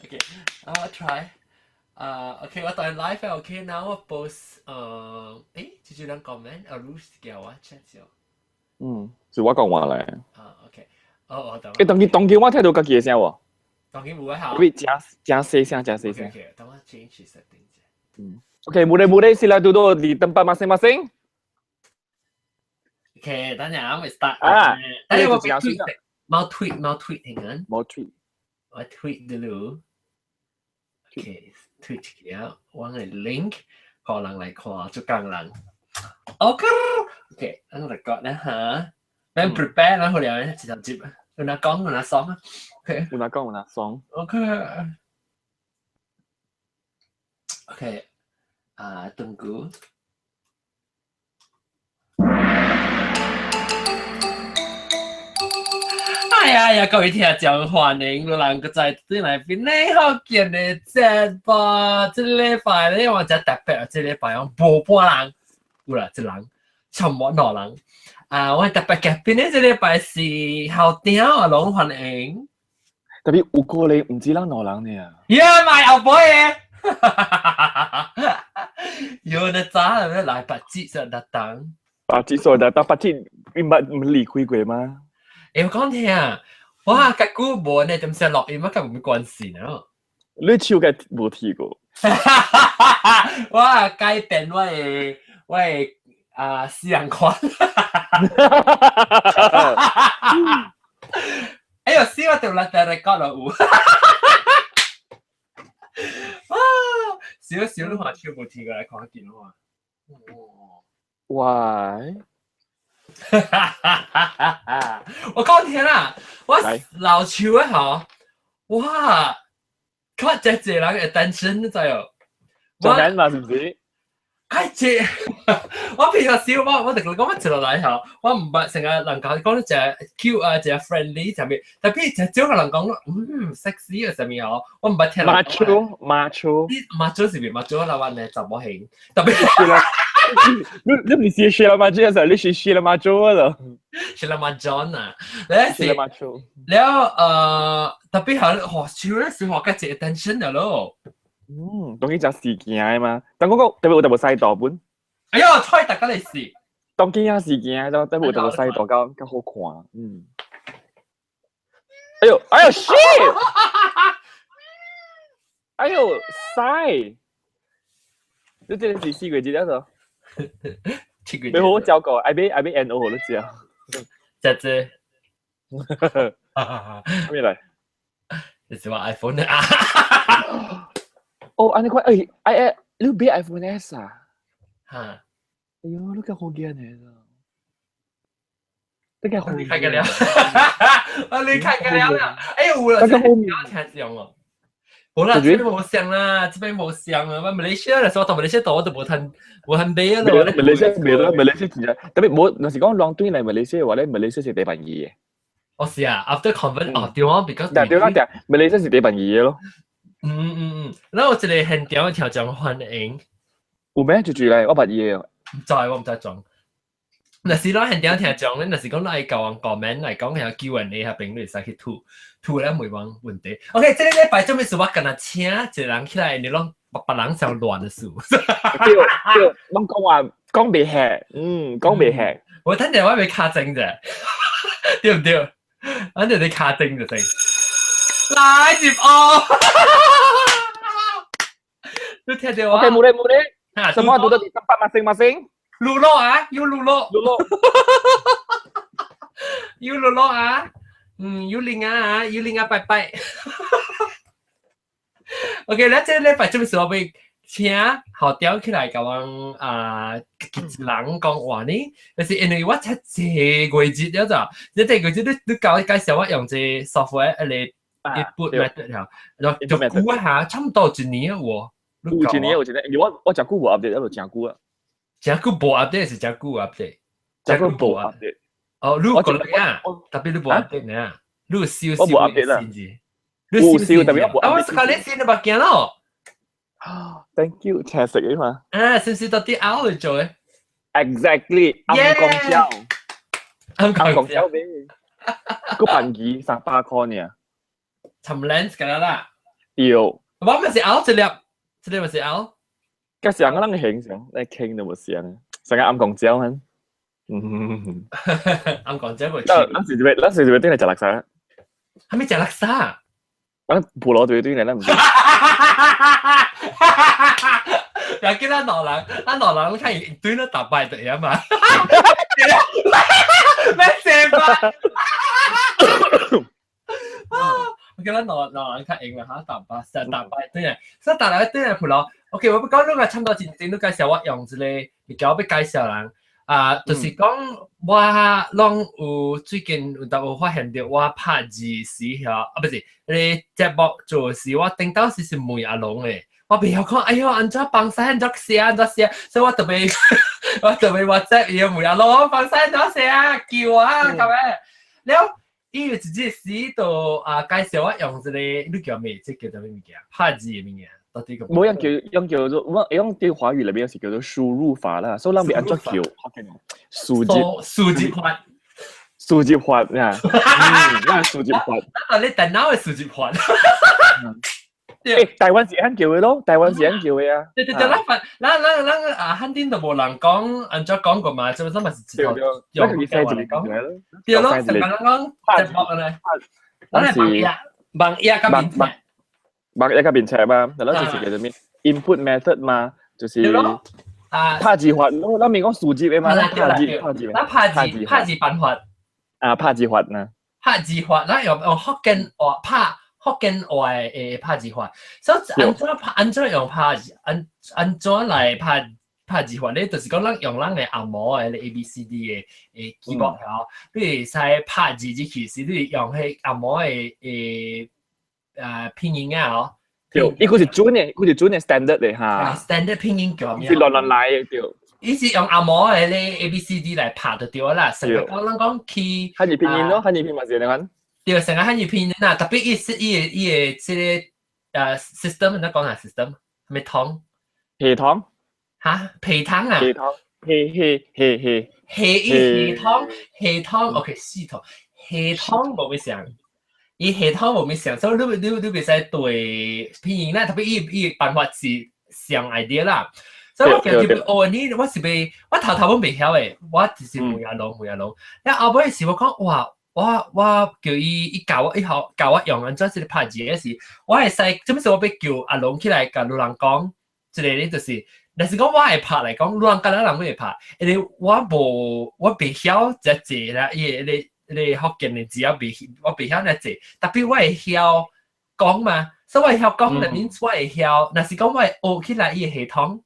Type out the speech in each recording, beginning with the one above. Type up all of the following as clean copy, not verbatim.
OK，我 try。啊，OK，我當 live OK，now 我 post 誒，這就人 comment，啊，你叫我 chat 咗。嗯，是我講話嚟。啊，OK，哦哦，等。誒，當佢當佢我聽到家己的聲喎。當佢冇啊，喂，加加細聲，加細聲。 OK，等我 change setting 啫。嗯。OK, murid-murid sila duduk di tempat masing-masing. OK，等陣我 start。啊，等陣我 tweet，冇 tweet 冇 tweet 停緊。冇 tweet。我 tweet dulu。OK，tweet 了，我個 link 可能來看，就工人。OK，OK，我嚟講咧嚇，咱 prepare 啦，好了，一條接，有哪講有哪爽啊？OK，有哪講有哪爽。 OK，OK，啊，tunggu。哎呀呀！各位聽眾歡迎，有人閣再轉來邊呢好見的節目。這禮拜咧，我真特別，這禮拜我無半人，有啦，一人，差唔多兩人。啊，我特別嘉賓咧，這禮拜是校長啊，攏歡迎。特別有可能毋止咱兩人呢。耶，買後背的。有的早咧來白節就特等。白節所特等，白節你捌離開過嗎？欸，我講聽啊，哇，較久無呢，點先錄音啊，佮無咩關係呢？你手該無提過。我改變我的啊私人款。哎呦，死我掉落地嚟講落有。啊，少少都話超無提過來看見我。喂。我講聽啦，我老手的吼，哇，較濟濟人會單身，你知哦？做緊嘛，是毋是？較濟，我平常時我就講我一落來吼，我毋捌成日人講講得誠 cute 啊，誠 friendly 啥物，特別誠少個人講sexy 啊啥物吼，我毋捌聽人講。 Macho macho。 Macho 是咪 macho 啦？我呢就無興，特別。你唔是學了嗎？這個你是學了嗎？做了。學了嗎？John 啊，你是。學了嗎？做。了特別係學手咧，是學較濟 attention 了咯。嗯，當然食事件的嘛。但我講特別有淡薄西多本。哎呦，菜大家嚟試。當今也事件，就特別有淡薄西多較較好看。嗯。哎呦，哎呦，shit！哎呦，屎！你這個是四月幾日咗？七月。你好好照顧，愛買愛買 N O 你知啊？姐姐。咩嚟？你是話 iPhone 啊？哦，按呢款，哎哎哎，你買 iPhone S 啊？嚇！哎呦，你較好見的啦！你較好。你看個了，啊，你看個了啦！哎呦，有啦，這個聽上哦。冇啦，這邊冇聲啦，這邊冇聲啊！我馬來西亞的時候，到馬來西亞我都無通無通買啊咯。馬來西亞沒啦，馬來西亞真正特別無，若是講人對來馬來西亞話咧，馬來西亞是第便宜的。哦是啊，after convert 哦對啊，because 對啦對，馬來西亞是第便宜的咯。嗯嗯嗯，然後我一個現場的聽眾歡迎。有咩就住來，我捌伊的。毋知我毋知裝。若是咱現場聽眾咧，若是講咱愛交人 comment 來講，遐 Q&A 遐邊你會使去吐吐咧問問題。OK，這個禮拜做咩事？我敢若請一個人起來，你攏別別人上亂的事。對對，攏講話講袂吃，嗯，講袂吃。我等陣我未卡精啫，對唔對？等陣你卡精就先。來接哦！你聽到？OK，冇咧冇咧，semua duduk di tempat masing-masing. 露露啊，有露露，露露，有露露啊，嗯，有玲啊，有玲啊，拜拜。OK，咱這禮拜做咩事？我欲請校長起來共阮啊，人講話呢，就是因為我才這個月了咋，這這個月你你教介紹我用這 software 嚟 input method 嚇，然後就估一下，差唔多一年啊，我。有一年有一年，因為我誠久無 update，一路誠久啊。誠久無 update 是誠久 update？誠久無 update。哦，你有講啊？特別你無 update 呢？你有燒我無 update 啦。你有燒特別我無 update。啊，我是靠你先的物件咯。 Thank you，請食嘅嘛。啊，是唔是到啲拗嚟做嘅？Exactly，暗公蕉，暗暗公蕉咩？個便宜300塊呢。尋 lens 㗎啦。對。我咪是拗一粒，這個咪是拗。甲上個人形上，來傾都無像，成個暗公蕉ਹਨ。嗯，暗公蕉個。咱是這邊對來食垃圾。係咪食垃圾？咱菠蘿對對來，咱唔是。又見咱老人，咱老人看伊對了打敗的呀嘛。咩事吧？我記得老老人較用啦嚇，打敗實打敗對啊，所以打來對來普羅。OK，我要講你個差不多真正你介紹我用一個物件，我要介紹人啊，就是講我攏有最近有當有發現到我拍字時遐，啊不是，你節目做時我頂到時是問阿龍的。我袂曉講，哎喲，按怎放屎，按怎寫，按怎寫，所以我特別 WhatsApp 伊問阿龍放屎按怎寫啊，叫我咁樣。了，伊有一日時就啊介紹我用一個，你叫咩？這叫做咩物件？拍字的物件，到底個？無樣叫用叫做我用對華語裏邊是叫做輸入法啦，所以咱咪按怎叫？數字數字法，數字法呀，嗯，那數字法。啊，你電腦的數字法。欸，台灣是按叫的咯，台灣是按叫的啊。對對對，咱反咱咱咱啊，漢頂都無人講，按怎講過嘛？這嘛是一套用嘅話講。對咯，成日講節目咧，咱係網頁，網頁甲面冊，網頁甲面冊嘛，然後就是叫做咩 input method 嘛，就是啊，拍字法，咱咪講數字的嘛，拍字拍字，咱拍字拍字辦法啊，拍字法呢，拍字法，咱用福建話拍。福建話的拍字法，所以按怎拍按怎用拍字，按按怎來拍拍字法咧？就是講咱用咱的紅毛的 A B C D 的的 keyboard 吼，你會使拍字入去時，你用彼紅毛的的拼音啊吼。對，伊個是準的，佢是準的 standard 的哈。 standard 拼音叫咩？是亂亂來的對。伊是用紅毛的咧 A B C D 來拍就對啦。成日講咱講 key，漢語拼音咯，漢語拼音嘛是按呢款。對，成個漢語拼音啦，特別伊是伊個伊個這個system，你講下 system，咩統？系統。嚇，皮統啊？系統，系系系系。系伊系統系統，OK 系統系統無咩像，伊系統無咩像，所以你袂使對拼音啦，特別伊伊辦法是上 idea 啦。所以我叫佢學呢，我是袂，我頭頭本袂曉的，我只是問阿龍問阿龍，了後尾是我講哇。我叫伊伊教我，伊學教我用按怎這個拍字的時，我會使，做咩事我欲叫阿龍起來共路人講，這個咧就是，若是講我會拍來講，路人敢若人會拍，因為我無我袂曉這字啦，伊個彼個福建的字我袂我袂曉那字，特別我會曉講嘛，所以我會曉講，就means 我會曉，若是講我會學起來伊個系統。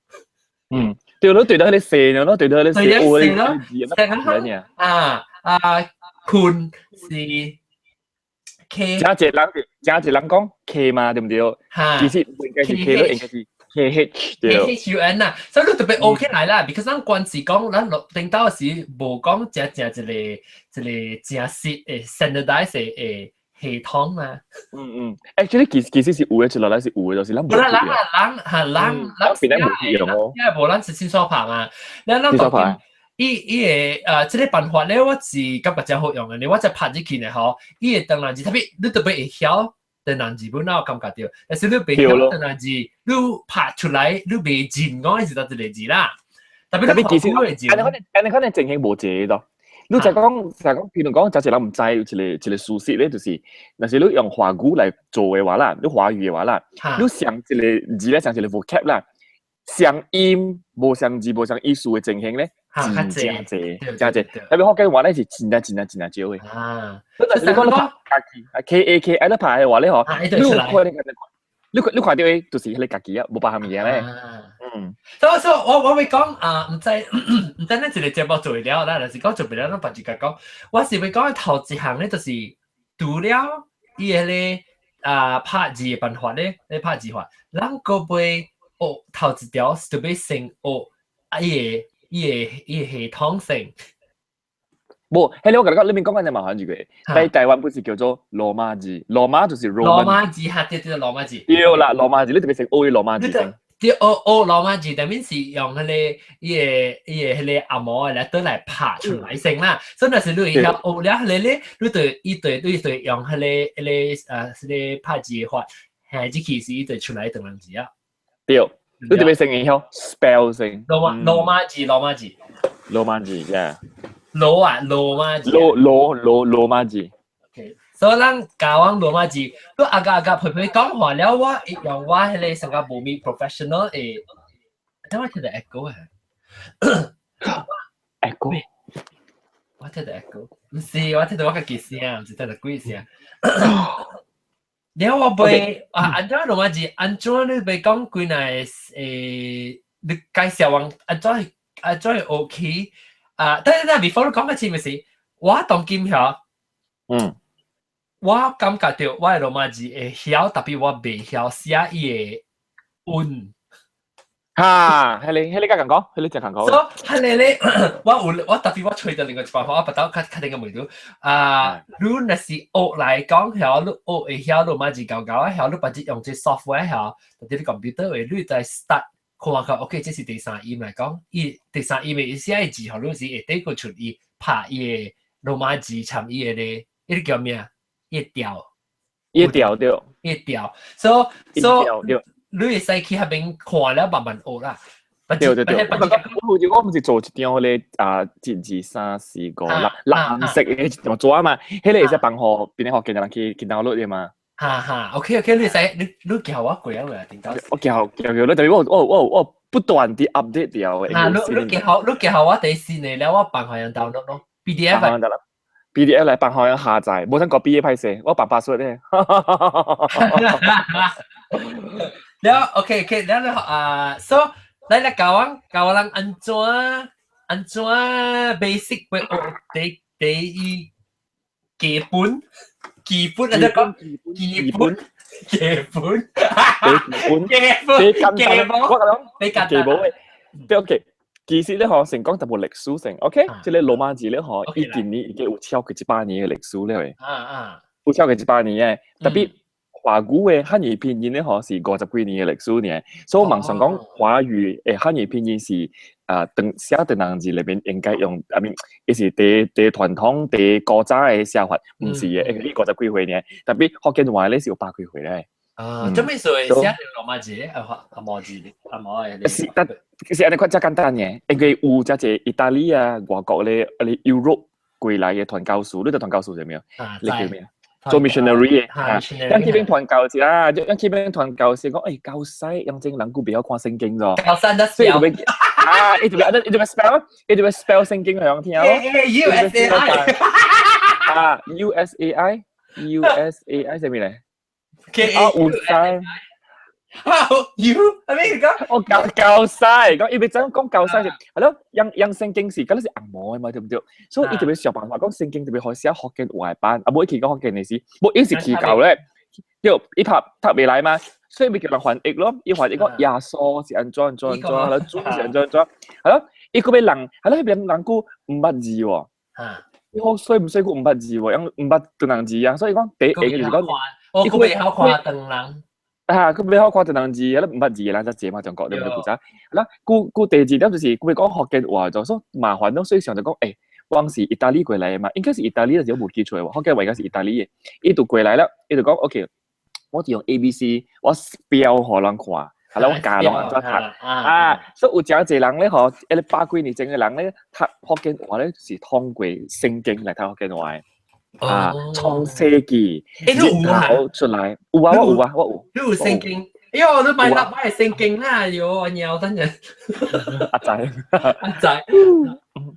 嗯，對咯，對到彼個寫咯，對到彼個寫寫咯，寫啊啊。困是 K，真濟人真濟人講 K 嘛，對毋對？其實應該是 K 咯，應該是 K H 對。 K H U N 啊，所以你特別 OK 來啦，because 咱關是講咱落頂到時無講真正一個一個真實的 standardized 的系統嘛。嗯嗯，actually 其實是有的，一落來是有的，就是咱無。無啦，人啊人嚇人人變得無用哦。因為無咱是新手拍嘛，咱咱伊伊個這個辦法咧，我是感覺真好用的。我才拍入去呢吼，伊會當人字，特別你特別會曉當人字本，我感覺著。但是你袂曉當人字，你拍出來你袂認講是佗一個字啦。特別特別其實，按呢可能按呢可能情形無濟咯。你就講就講，譬如講，假設人毋知有一個一個事實咧，就是若是你用華語來做的話啦，你華語的話啦，你上一個字咧，上一個 vocab 啦，相音無相字無相意思的情形咧，真正濟，真濟。特別福建話咧是真正真正真正少的。啊，你若是講你拍家己啊 K A K，你拍的話咧吼，你可能你看著的就是彼個家己啊，無別項物件咧。嗯，所以我會講啊，毋知咱一個節目做了啦，就是講做不了，咱別自家講。我是會講頭一項咧，就是除了伊個咧啊拍字的辦法咧，咧拍字法，咱閣袂學頭一條是特別先學啊伊個伊個伊個系統性。無，彼個我共你講，你面講緊就麻煩一個，在台灣不是叫做羅馬字，羅馬就是羅馬字，哈，對對，羅馬字。對啦，羅馬字，你特別先學羅馬字先。對，學學羅馬字，但面是用彼個伊個伊個彼個紅毛的來倒來拍出來先啦。所以若是你會曉學了彼個咧，你就伊對你對用彼個彼個彼個拍字的法，係這其實就出來唐人字啊。對，你特別先曉 spell 先。羅馬字，羅馬字。羅馬字，yeah。羅啊，羅馬字。羅羅羅羅馬字。 OK，所以咱教阮羅馬字，你阿個阿個陪陪講話了，我用我彼個上個無咪 professional 的，等我聽到 echo 啊。 echo。我聽到 echo，毋是，我聽到我家己聲，毋是聽到鬼聲。了我袂啊，按怎羅馬字？按怎你袂講幾若你介紹阮按怎按怎 OK 啊？等等等，before 你講個字咪是，我當今曉，我感覺到我的羅馬字會曉，特別我袂曉寫伊的韻。哈，彼个彼个共講，彼个就共講。所以，彼个咧，我有我特別我揣到另外一辦法，我捌到較較定個問題。啊，你若是學來講曉，你學會曉羅馬字厚厚啊曉，你別只用這 software 曉，特別你 computer 話，你在 start 看看，OK，這是第三音來講，伊第三音的意思，伊字予你是會底個出伊拍伊的羅馬字參伊的咧，伊個叫咩？伊個調，伊調對，伊調，所以所以你會使去彼邊看了慢慢學啦。對對對，我毋是做一張彼个啊，一二三四五六藍色的一張紙啊嘛，彼个會使放予邊個福建人去 download 的嘛。哈哈，OK OK，你使你教我過啊未？頂到。我教教教你，特別我不斷地 update 掉的。啊，你教我第四年了，我放予人 download 咯，PDF。得啦，PDF 來放予人下載，無通 copy 的歹勢，我放 password 咧。了 OK OK，了了啊，so 來教我人按怎 basic 會學第一基本基本啊，你講基本基本基本基本基本，我講你簡基本的，對 OK。其實咧嗬，先講淡薄歷史先，OK？這個羅馬字咧嗬，伊今年已經有超過一百年的歷史了的。有超過一百年的，特別華語的漢語拼音咧嗬是50幾年的歷史呢。所以網上講華語的漢語拼音是啊，當寫唐人字裏面應該用，I mean，伊是第第傳統、第古早的寫法，毋是的，因為伊50幾歲呢。特別福建話咧是有百幾歲咧。啊，做咩所謂寫羅馬字啊？阿毛字，阿毛的。是，但其實按呢款遮簡單嘅，因為有遮濟意大利啊、外國咧，啊你 Europe 過來的傳教士，你知傳教士啥物啊？你叫咩？做 missionary 的，啊，咱這邊傳教士啊，咱這邊傳教士講，欸，教西樣種人閣袂曉看聖經咗，教山得所以就欲啊，伊就欲 spell，伊就欲 spell 聖經予人聽咯。 U S A I 啊，U S A I，U S A I 啥物咧？ K 啊，有西。啊，U 係咩講？我教教西，講伊欲怎講教西是，係咯，樣聖經是，嗰是紅毛的嘛，對毋對？所以伊特別想辦法講聖經特別好寫福建話版，啊，無伊去講福建的時，無伊是去教咧，對，伊讀讀袂來嘛，所以咪叫人翻譯咯，伊翻譯講耶穌是按怎按怎按怎，係咯，主是按怎按怎，係咯，伊閣欲人，係咯，彼邊人閣毋捌字喎，伊好衰毋衰閣毋捌字喎，樣毋捌唐人字啊，所以講第一個就是講，我閣袂曉看唐人。啊，佢袂曉看唐人字，啊，毋捌字的人才濟嘛，中國你毋知負責。啦，閣第二點就是，閣欲講福建話就說麻煩咯，所以想就講，欸，阮是意大利過來的嘛，應該是意大利，就是無記錯喎，福建話應該是意大利的。伊就過來了，伊就講，OK，我就用 A B C，我 spell 予人看，係啦，我教人按怎讀。啊，所以有誠濟人咧，吼，彼个百幾年前的人咧，讀福建話咧是通過聖經來讀福建話的。啊，創世紀欸，你有啊？出來有啊，我有啊，我有。你有聖經？哎喲，你買粒買聖經啦，喲，我鳥等陣。阿仔，阿仔。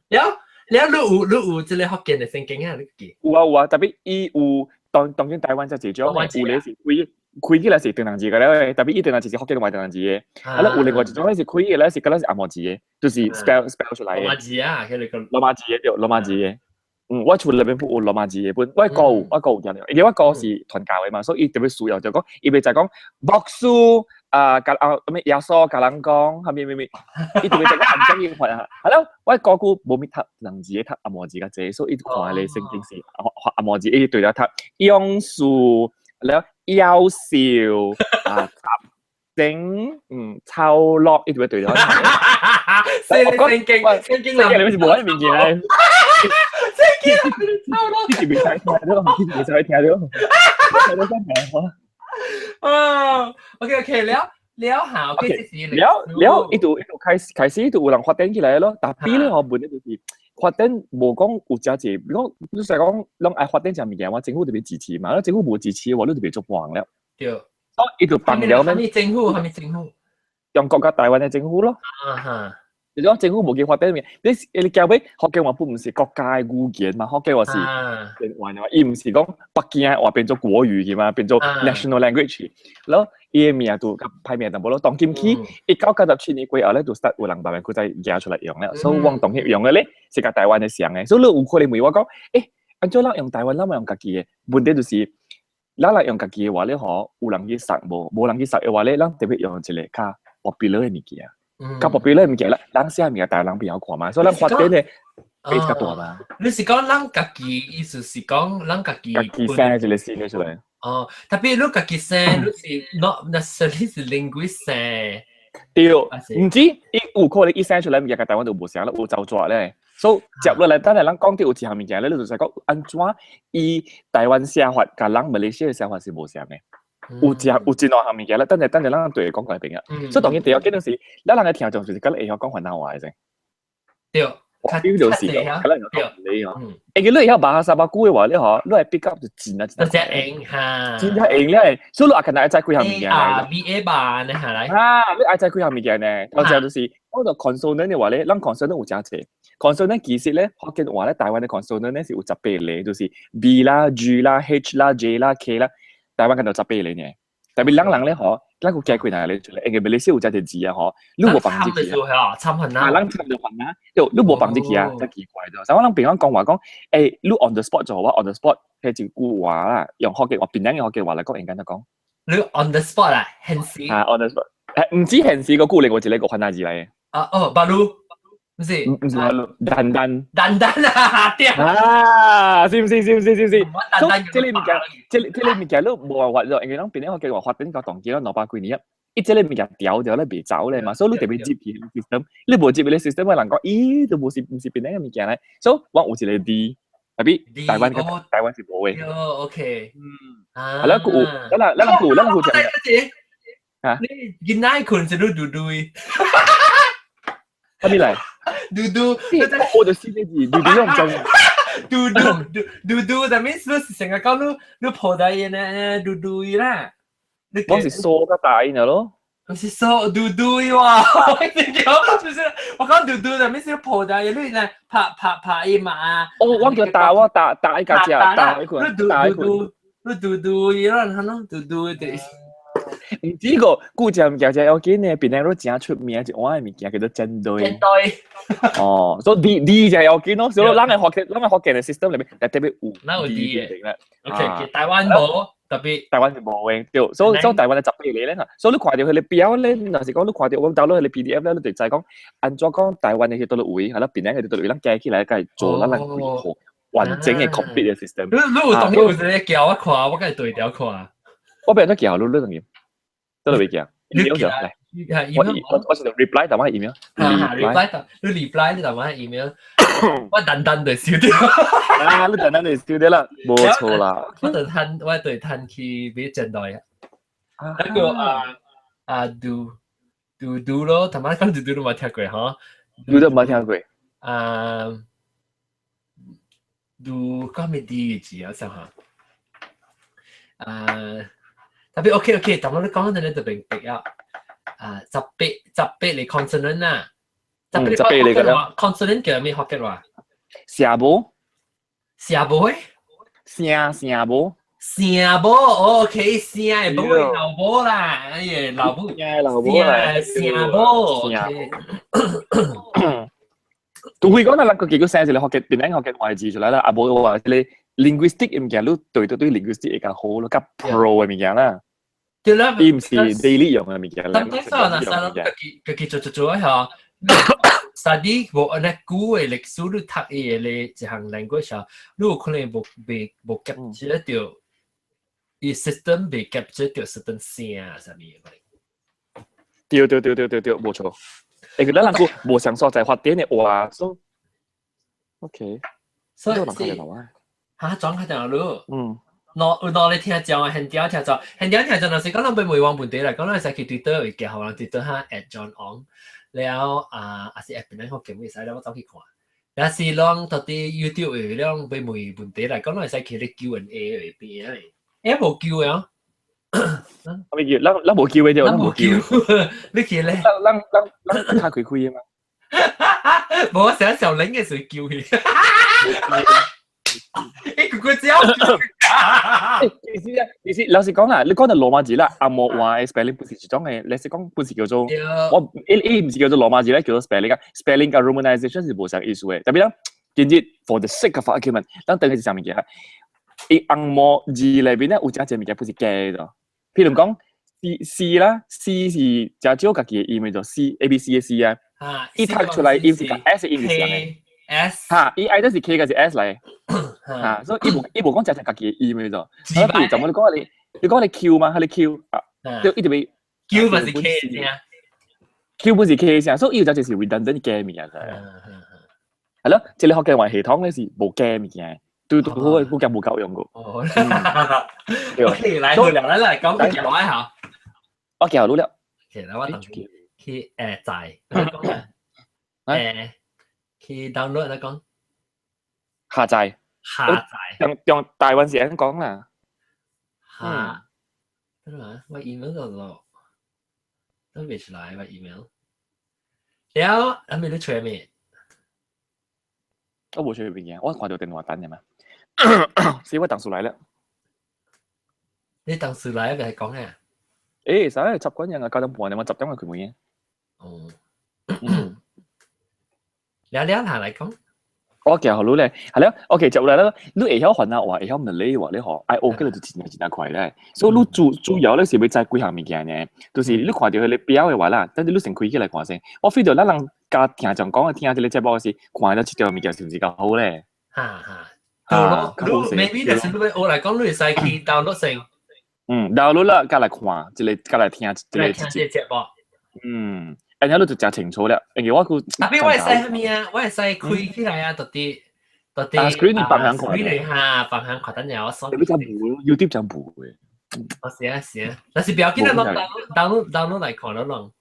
了了，你有這个福建的聖經啊？你記？有啊有啊，特別伊有當當今台灣才這種，有咧是開開起來是唐人字個咧，特別伊唐人字是福建話唐人字的。啊，有另外一種咧是開起來是敢若是紅毛字的，就是 spell 出來的。羅馬字啊，彼個。羅馬字的對，羅馬字的。嗯，我厝內面有羅馬字的本，我哥有，我哥有聽著，因為我哥是傳教的嘛，所以伊特別需要就講，伊袂就講牧師啊，共啊啥物耶穌共人講，啥物啥物，伊特別就講按怎樣法啊。係咯，我哥閣無物讀人字，讀紅毛字較濟，所以伊看咧聖經是紅毛字，伊對了讀勇士了夭壽啊，整抄落，伊特別對了。聖經聖經聖經裡面是無啥物物件咧。聖經抄落，你是袂使聽著，你是袂使聽著，聽著真聽話。啊，OK OK，了了下，OK，了了，伊就伊就開始開始就有人發展起來咯。但係咧，我問題就是發展無講有誠濟，比如講你使講攏愛發展這物件，我政府特別支持嘛，政府無支持嘅話，你就袂做放了。對。哦，伊就放了咩？啥物政府？啥物政府？中國佮台灣的政府咯。啊哈。就講政府無去發展物件，你你交尾福建話本毋是國家的語言嘛？福建話是話嘛，伊毋是講北京話變做國語去嘛，變做 national language。然後伊的名就較歹命淡薄咯。當今起1997年過後咧，就 start 有人慢慢閣再舉出來用了。所以我當時用的咧是佮台灣的相的。所以你有可能問我講，欸，按怎咱用台灣，咱嘛用家己的？問題就是，咱若用家己的話咧，吼，有人去殺無？無人去殺的話咧，咱特別用一個較 popular 的物件。較 popular 的物件啦，人寫物件台灣人比較看嘛，所以咱發展的比較大嘛。你是講咱家己，意思是講咱家己家己生一個新的出來。哦，特別你家己生，你是 not necessarily 是 linguist 生。對，毋止，伊有可能伊生出來物件佮台灣就無相啦，有走抓咧。所以接落來，等下咱講到有一項物件咧，你就使講按怎伊台灣寫法佮人馬來西亞寫法是無相的。有一有真兩項物件咧，等下等下咱對講過來邊啊。所以當然第二件就是，咱人嘅聽眾就是佮你會曉講番仔話的啫。對，我就是咯，可能有講你哦。欸，你會曉 bahasa baku 的話，你嗬，你會 pick up 就真啊真。真用哈。真正用咧，所以你也可能愛知幾項物件。 A B A 吧，你下來。啊，你愛知幾項物件呢？頭先就是，我就 consonant 的話咧，咱 consonant 有誠濟。consonant 其實咧，福建話咧，台灣的 consonant 咧是有18個，就是 B 啦、G 啦、H 啦、J 啦、K 啦，台灣敢若十八个呢。特別咱人咧嗬，咱有加幾若個出來，因為馬來西亞有誠濟字啊嗬，你無放入去啊，參混啊，咱參就混啊，對，你無放入去啊，真奇怪咗。所以我咱平常講話講，欸，你 on the spot 做我 on the spot，彼一句話啦，用福建話，檳城的福建話來講，應該怎講？你 on the spot 啊，現時啊，on the spot，欸，毋止現時個句另外一個番仔字來的。啊，哦，baru，毋是，毋是 baru，單單，單單啊，對啊，是毋是？是毋是？是毋是？所以這个物件，這个物件你無辦法咯，因為咱檳城福建話發展到當今200幾年啊，伊這个物件調掉咧袂走咧嘛，所以你特別入去 system，你無入去 system，人講，咦，都無是毋是檳城的物件咧，所以我有一個 D，特別台灣台灣是無的。哦，OK，嗯，係啦，有，咱人咱人有，咱人有這啊，你囡仔睏是你嘟嘟的？啥物來？嘟嘟，我就四個字，嘟嘟我毋知。嘟嘟嘟嘟嘟，但係你是成日講你你抱大伊呢，嘟嘟啦。我是蘇佮大音咯。我是蘇嘟嘟哇！就是我講嘟嘟，但係是抱大伊，你呢拍拍拍伊嘛。哦，我叫打我打打一個只，打一個，打一個。你嘟嘟伊啦，係咯，嘟嘟的。毋止個，古隻物件真要緊呢，檳城都誠出名一碗的物件叫做煎堆。煎堆。哦，所以 D D 就要緊咯，所以咱的福建，咱的福建的 system 裏面，特別有。咱有 D 的。OK，台灣無特別。台灣是無的，對，所以台灣的18個咧，所以你看著彼个表咧，若是講你看著我 download 彼个 PDF 咧，你就知講按怎講台灣的是佗落位，係啦，檳城的佗落位，咱加起來該做咱人規套完整的 complete 的 system。你你有當有一个叫我看，我該對調看。我變咗叫你，你當然，都係未叫。email 就嚟。我我我是 reply 但係 email。 reply 你 reply 你但係 email，我單單就收掉。啊，你單單就收掉啦，冇錯啦。我就趁我就趁去買煎堆啊。那個啊啊嘟嘟嘟咯，他媽講嘟嘟都冇聽過嗬。嘟都冇聽過。啊，嘟講咩啲字啊？想下。啊。特別 OK OK，但我你講緊你就明白啊。啊，18十八個 consonant 啊，十八個嚟㗎 consonant 叫咩學嘅話？聲無？聲無？聲聲無？聲無，OK，聲的無老母啦，哎呀，老母，聲老母啦，聲無，OK。除非講咱人個結果生一個學嘅，檳城學嘅外字出來啦，啊無話這個 linguistic 物件，你對對對 linguistic 會較好咯，較 pro 的物件啦。對啦，伊毋是 daily 用的物件。但係說若啥，家己家己做做做下，study 無按呢久的歷史，你讀伊的咧一項 language 啊，你有可能無袂無 capture 到，伊 system 袂 capture 到 certain 聲啊，啥物的。對對對對對對，無錯。欸，咱人個無相所在發展的話，所以 OK。所以是嚇轉開電腦。喏有喏你聽講啊，現場聽講，現場聽講，若是講咱欲問問題來講，咱會使去 Twitter 會寄予人 Twitter 哈 @JohnOng，了啊，抑是 at 邊個節目會使，了我走去看。若是攏到底 YouTube 會了欲問問題來講，咱會使去咧 Q&A 會邊啊？欸，無 Q 的哦。啥物叫？咱咱無叫的對，咱無叫。你記咧？咱咱咱咱較開開的嘛。無，我成日小玲嘅時叫佢。欸，佢佢只有。其實啊，其實老實講啦，你講到羅馬字啦，紅毛話的 spelling 不是一種的，你是講不是叫做我伊伊毋是叫做羅馬字咧，叫做 spelling 啊，spelling 佮 romanization 是無相意思的。特別講，今日 for the sake of argument，咱等於是啥物件？伊紅毛字內面咧有誠濟物件不是假的，譬如講 C C 啦，C 是誠少家己的音的，就 C A B C 的 C 啊，伊讀出來音是佮 S 的音是相的。 S 哈，伊愛的是 K 還是 S 來？哈，所以伊無伊無講誠濟家己的音的，就。啊，比如怎麼你講你，你講你 Q 嗎？還是 Q 啊？對，伊就會 Q 毋是 K 聲，Q 不是 K 聲，所以伊有誠濟是 redundant 假物件。係咯，這个福建話系統咧是無假物件，對對，好好夾無夠用個。哦，OK，來，好了，來來講個來下。我記好了。 OK，來我等去誒載，誒去 download 來講。下載。下載。用用台灣是按講啦。下，等下，我 email 就落，都未出來我 email。了，阿咪你吹咩？我無吹物件，我看到電話單嘅嘛。所以我當時來了。你當時來咪係講啊？欸，啥？習慣人啊，9點半，你我10點就開門嘅。哦。了了下來講。我記好咧，係啦，OK，接落來啦，你會曉番仔話，會曉馬來話，你吼愛學起來就真正真正快咧。所以你主主要咧是欲知幾項物件呢？就是你看著彼个表的話啦，但是你先開起來看先。我 feel 到咱人加聽講講聽這个節目時，看到這條物件是毋是較好咧？哈哈，對咯，你 maybe 就是你欲學來講，你會使去 download 先。嗯，download 啦，佮來看，這个佮來聽，這个聽這個節目。嗯。然後你就誠清楚了，因為我個特別我會使啥物啊？我會使開起來啊，到底到底啊，screen 放向看，screen 哈，放向看等下我刷。你真無，YouTube 真無嘅。哦，是啊是啊，但是不要緊啦，download download 來看咯攏。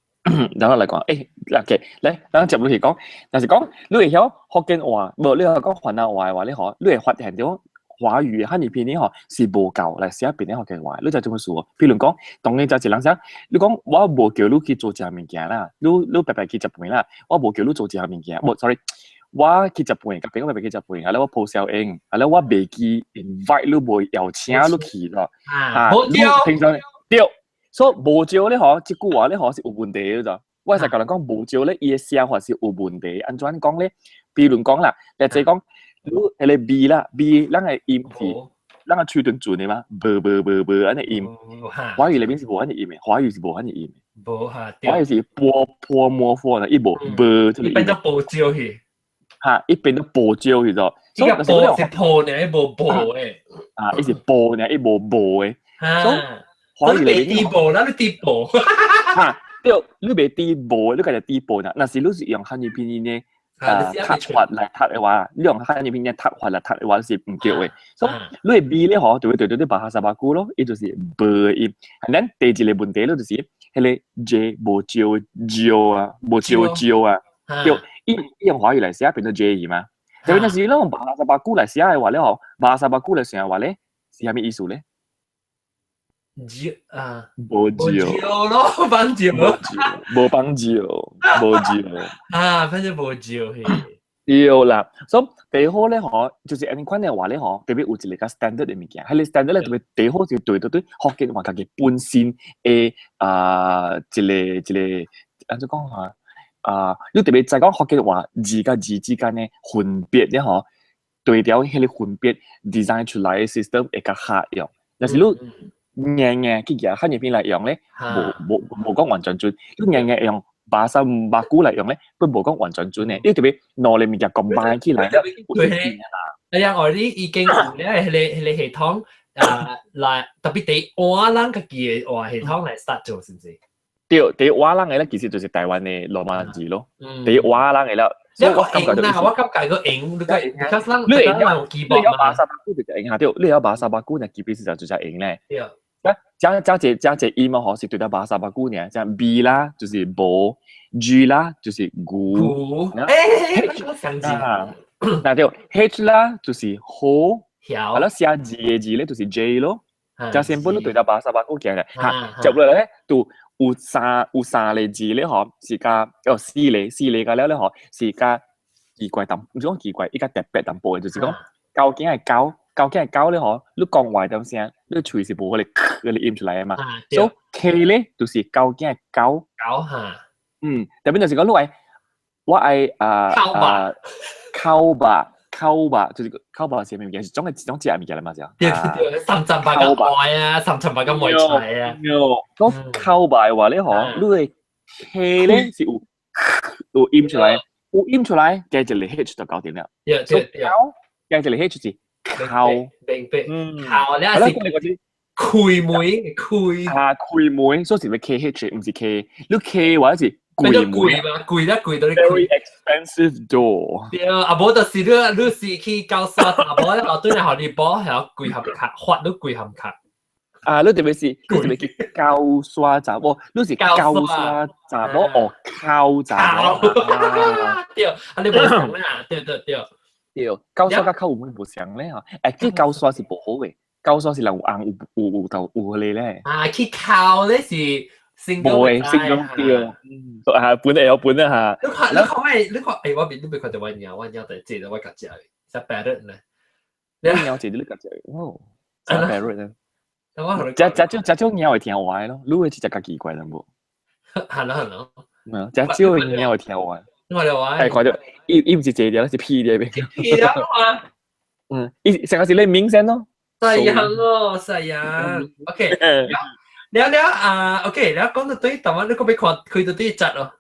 download 來看，欸，OK，來，咱接落去講，但是講你會曉福建話，無你講番仔話的話，你嗬，你會發現著華語漢語拼音嗬是無夠來寫別的福建話，你知這麼說？比如講，當然就一人說，你講我無叫你去做這項物件啦，你你白白去食飯啦，我無叫你做這項物件，無，sorry，我去食飯，佮朋友白白去食飯，後來我鋪小英，後來我袂記 invite 你，無邀請你去咯，啊，無招，平常對，所以無招咧嗬，這句話咧嗬是有問題的咋？我會使共人講無招咧，伊的寫法是有問題，按怎講咧？比如講啦，例如講，你彼个 B 啦，B，咱的音是，咱的喙唇唇的嘛，無無無無按呢音。華語內面是無按呢音的，華語是無按呢音的。無哈，華語是波波摩佛的，伊無無這個音。變做無招去。哈，伊變做無招去咗。伊個無是破呢，伊無無的。啊，伊是波呢，伊無無的。所以華語內面。無，咱你滴無。哈，對，你袂滴無，你家己滴無呢？若是你是用漢語拼音呢？啊，讀法來讀的話，你用漢語拼音讀法來讀的話是毋對的。所以你的 B 咧嗬，就會對對對 bahasa baku 咯，伊就是無的音。and then 第二個問題咯，就是彼个 J 無招招啊，無招招啊，對，伊伊用華語來寫變做 J 嘛。特別若是你用 bahasa baku 來寫的話咧嗬，bahasa baku 來寫的話咧，是啥物意思咧？招啊，無招咯，放招，無放招，無招啊，反正無招嘿。對啦，所以第好咧嗬，就是按呢款的話咧嗬，特別有一個較 standard 的物件，彼个 standard 咧特別第好就對對對，福建話家己本身的啊一个一个按怎講啊？啊，你特別知講福建話字佮字之間的分別咧嗬，對調彼个分別 design 出來的 system 會較合用，若是你硬硬去舉漢語拼來用咧，無無無講完全準。你硬硬用 bahasa baku 來用咧，佫無講完全準的。你特別兩个物件 combine 起來，對。哎呀，我你已經有咧，彼个彼个系統啊，來特別佇換咱家己的話系統來 start 做，是毋是？對，第一話人嘅咧，其實就是台灣的羅馬字咯。第一話人嘅啦，所以我感覺我感覺個音，你個你你你有 bahasa baku 就用下對，你有 bahasa baku 呢，基本上就就用咧。對。啊，加加這加這音嘛，嗬，是對到 bahasa baku 呢，像 B 啦，就是無，G 啦，就是牛。欸，我想字。那對，H 啦，就是好。係咯，寫字嘅字咧，就是 J 咯。加先本都對到 bahasa baku 嘅咧，嚇，接落來咧，就有三個字咧，嗬，是加哦四個四個加了咧，嗬，是加奇怪淡，唔是講奇怪，伊較特別淡薄嘅，就是講究竟係狗，究竟係狗咧，嗬，你講話點聲，你喙是無可能嗰個音出來啊嘛。所以 K 咧就是究竟係狗。狗嚇。嗯，特別就是講你愛我愛啊啊，口吧。口吧，就是口吧，是咩物件？是種係一種食物件來嘛？就對對，三層八個愛啊，三層八個梅菜啊。講口吧的話咧，嗬，你的 K 咧是有音出來，有音出來，加一個 H 就搞掂了。對對對，加一個 H 就是口，明白。口咧是開門，開啊，開門，所以是咪 K H 唔是 K？你 K 或者是？變咗貴嘛，貴啦貴到你 Very expensive door。對，啊無就是你是去交刷，啊無咧後對來予你補，還有幾盒卡，發你幾盒卡。啊，你特別是你特別去交刷查某，你是交刷查某哦，靠查某。對，啊你無相啦，對對對。對，交刷佮靠有咩無相咧？嗬，欸，去交刷是無好嘅，交刷是人有紅有有有頭有彼個咧。啊，去靠咧是。無誒，成功對，啊，本會曉本啊嚇。你看，你看我，你看，欸，我面你袂看著我貓，我貓就坐佇我共食的，隻 parrot 呢。你貓坐佇你共食的，哦，隻 parrot 呢？隻隻種隻種貓會聽話的咯，你的是隻較奇怪淡薄。係咯係咯。嗯，隻少的貓會聽話。你看著我。欸，看著，伊伊毋是坐佇，是屁佇邊。屁啊嘛。嗯，伊成個是咧明顯咯。細樣哦，細樣。OK。了了啊，OK，了講到對，台灣你可欲看開到對節咯？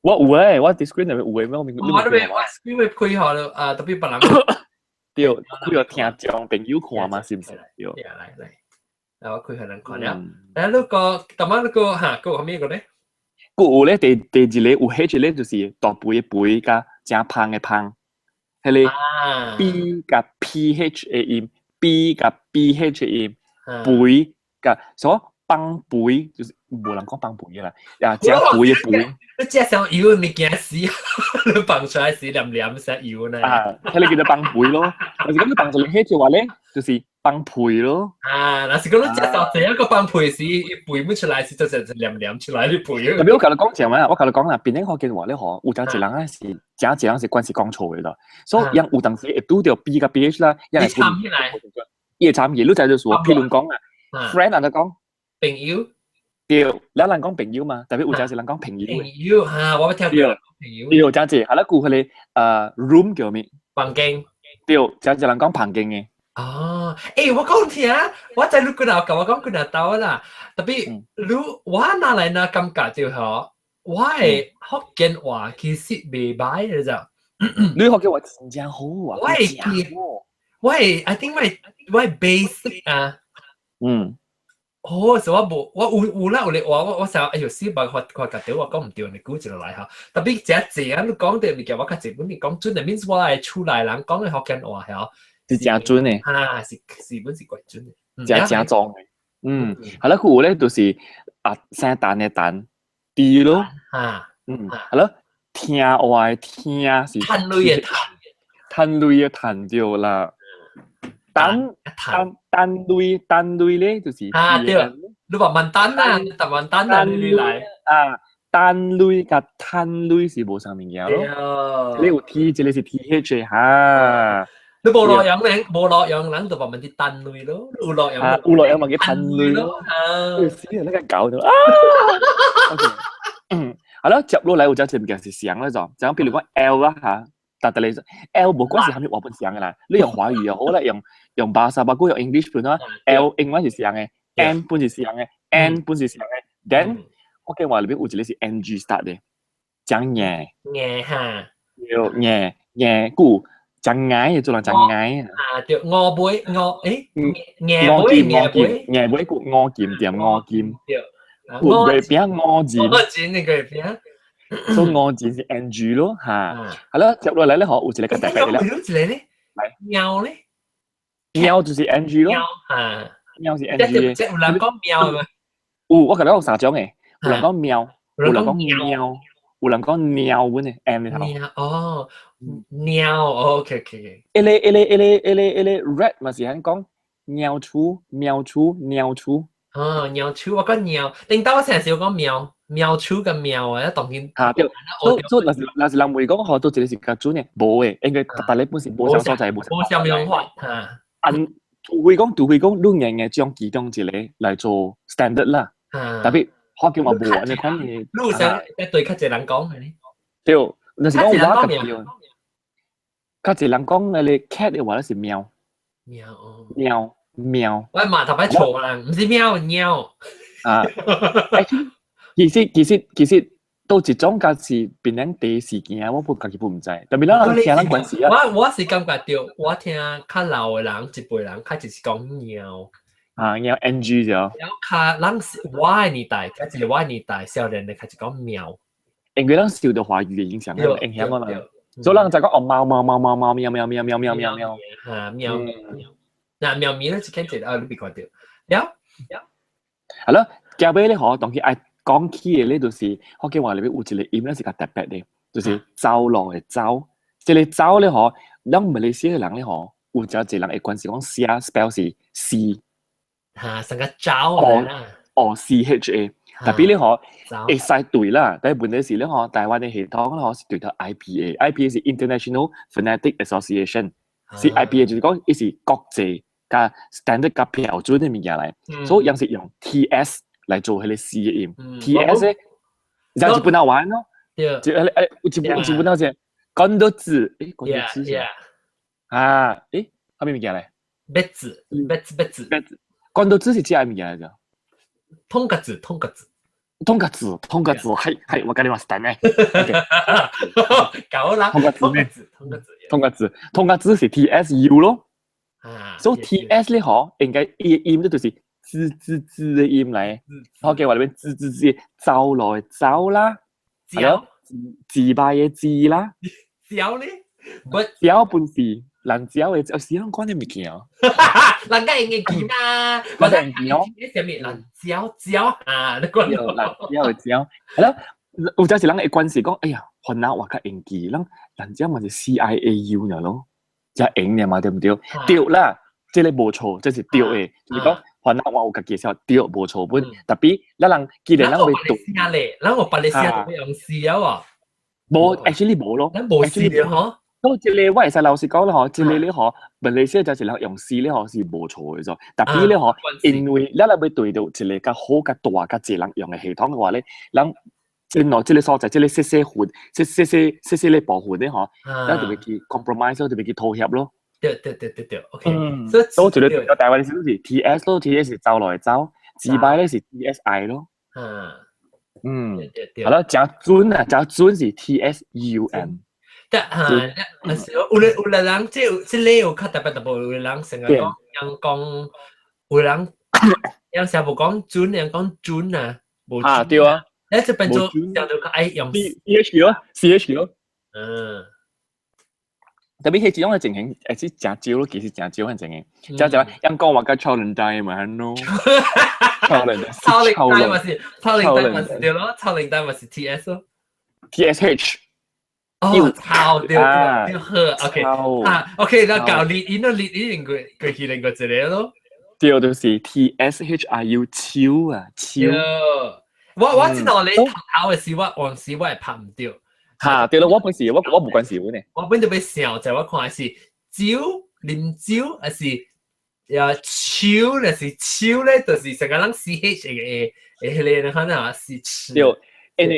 我有誒，我佇 screen 內面有誒，我明。我都未，我 screen 未開好了啊，特別別人。對，開予聽眾朋友看嘛，是毋是？對。來來，來我開予人看了。來，你個台灣你個哈，閣有啥物個咧？閣有咧，第二個有彼一個就是大肥的肥佮誠芳的芳，彼個 B 佮 PH 的音，B 佮 BH 的音，肥佮什？放肥就是無人講放肥啦，啊，食肥的肥。你食上油物件死，你放出來死黏黏死油呢？啊，彼個叫做放肥咯。但是講你放一個彼就話咧，就是放屁咯。啊，若是講你食上濟一個放屁時，伊肥不出來時，就是黏黏出來的肥。特別我共你講啥物？我共你講啦，檳城福建話咧吼，有誠濟人咧是，誠濟人是慣是講錯的咯。所以𪜶有當時會拄著 B 佮 BH 啦，伊參起來，伊會參起，你知就是說，譬如講啊，friend 按怎講？朋友，對，咱人講朋友嘛，特別有陣時人講朋友。朋友哈，我捌聽過。朋友。對，誠濟，啊，咱有彼個room 叫咩？房間。對，誠濟人講房間的。哦，欸，我講聽，我知你幾若共我講幾若兜啦，特別你我哪來哪感覺著吼，我的福建話其實袂䆀的咋。你福建話真正好啊！我會記，我會，I think 我 basic 啊。哦，是我無，我有有啦有咧話，我想，哎喲，死白發發覺到我講毋對，你估一落來吼。特別誠濟啊，你講的物件，我較濟本你講準的，means 我的厝內人講的福建話吼，是誠準的。啊，是是本是怪準的，誠正宗的。嗯，係啦，佢有咧就是啊，生蛋的蛋，豬咯。啊，嗯，係咯，聽話的聽是。趁鐳的趁。趁鐳的趁對啦。單單單類單類咧，就是啊對，你話問單啊，答問單啊，你來啊，單類佮趁鐳是無相物件咯。你有 T，這個是 TH 哈。你無路用咧，無路用人就話問啲單類咯，有路用，有路用咪叫趁鐳咯。啊，死啊！那個搞到啊。嗯，好啦，接落來有隻物件是相咧就，就比如講 L 啦嚇。但係你 L 無管是啥物話本相的啦，你用華語又好啦，用 bahasa baku 用 English 本啦，L 英文是相的，M 本是相的，N 本是相的。Then 福建話裏邊有一個是 NG start 的，講硬硬哈，對硬硬故講矮的做人講矮啊，對，五尾五誒，硬尾硬尾硬尾故五劍點五劍，對，月餅五仁，五仁那個月餅，所以五仁是 NG 咯嚇。係啦，接落嚟咧，嗬，有一個較特別嘅咧。有一個咧，貓咧，貓就是 NG 咯。嚇，貓是 NG。即有人講貓嘛？有，我覺得有三種嘅，有人講喵，有人講貓，有人講貓本嘅 M 頭。哦，貓，OK OK。一個一個一個一個一個 rat 嘛是響講貓鼠、貓鼠、貓鼠。哦，貓鼠，我講貓，頂到我成日少講貓，貓鼠跟貓啊，一當然。嚇對，所以若是人會講學到這個是較準嘅，無嘅，應該大家本是無啥所在，無無啥用法嚇。按除非講，你硬硬將其中一個來做 standard 啦，特別學叫嘛無按呢款嘅。你想對較濟人講嘅呢？對，若是講我較對，較濟人講那個 cat 的話咧是貓。貓哦。貓貓。我嘛頭擺錯啦，毋是貓貓。啊，其實到一種甲是變成第事件，我本家己本毋知，特別咱人聽咱關係啊。我是感覺到，我聽較老的人一輩人，較就是講貓。啊，貓 NG 就。然後較咱是我的年代，較一個我的年代，少年的較是講貓。因為咱受到華語的影響，影響我啦。所以咱就講哦，貓貓貓貓貓喵喵喵喵喵喵喵。嚇喵喵。嗱喵咪咧，一看一啊，你別看到。了了。係咯，交尾咧嗬，當佢愛講起的咧，就是福建話裏面有一個音咧是較特別的，就是走路的走。這個走咧嗬，咱馬來西亞人咧嗬，有真濟人會關係講寫 spell 是 C。嚇，成個走啦。哦，CHA，特別咧嗬，會使對啦，但係問題是咧嗬，台灣的系統咧嗬是對到 IPA，IPA 是 International Phonetic Association，是 IPA 就是講伊是國際佮 standard 佮標準的物件來，所以人是用 TS 來做彼個 C 的音，TS 咧，就日本仔話咯，就誒日本仔是講到字，講到字，啊，啥物物件咧？麥子，麥子，麥子，麥子，講到字是啥物件來著？通個字，通個字，通個字，通個字，係係，わかりましたね。搞啦，通個字通個字，通個字，通個字，通個字是 TSU 咯。啊，所以 TS 咧嗬，應該伊的音就是滋滋滋的音來。福建話裏面滋滋滋，走來走啦，係咯，自敗的自啦。蕉咧，蕉本是蘭蕉的，是啷講的物件？人家用嘅記嘛，我用記哦。啥物蘭蕉蕉啊？你講蘭蕉的蕉，係咯，有陣時人會關係講，哎呀，番仔話較用記，咱蘭蕉嘛是 CIAU 爾咯，才用爾嘛，對毋對？對啦，這個無錯，這是對的，就是講番仔話有家己寫對，無錯本。特別咱人既然咱欲讀，咱有馬來西亞都用 C 啊？無，actually 無咯，咱無 C 的嗬。都這個我會使老實講啦嗬，這個咧嗬，馬來西亞就是人用 C 咧嗬是無錯的咗，特別咧嗬，因為咱若欲對到一個較好、較大、較濟人用的系統的話咧，人真喏，這個所在，這個細細份、細細細細細個部分咧嗬，咱就欲去 compromise 咯，就欲去妥協咯。對對對對對，OK。所以我覺得台灣的是 TS 咯，TS 是走落來走，自擺咧是 TSI 咯。對對。好啦，誠準啊，誠準是 TSUN。但嚇，有的人這個有較特別淡薄，有的人成日講人講，有人人成日無講準，人講準啊，無啊對啊，你這變做叫做較愛用 C H 咯，CH 咯，特別彼這種的情形，會是誠少咯，其實誠少的情形，誠少人講話佮超人呆嘛，喏，超人呆，超人呆嘛是，超人呆嘛是對咯，超人呆嘛是 TS 咯，TSH。哦，超對對對好，OK，啊，OK，那搞列因都列已經過去另外一個咯。對，就是 TSHIU 超啊超。我知道你頭頭的時，我往時我會拍毋著。嚇，對咯，我本時我無關事呢。我本就欲想，就我看是酒啉酒，還是呀手，還是手咧，就是成個人 CH 的彼個，可能是吃。對。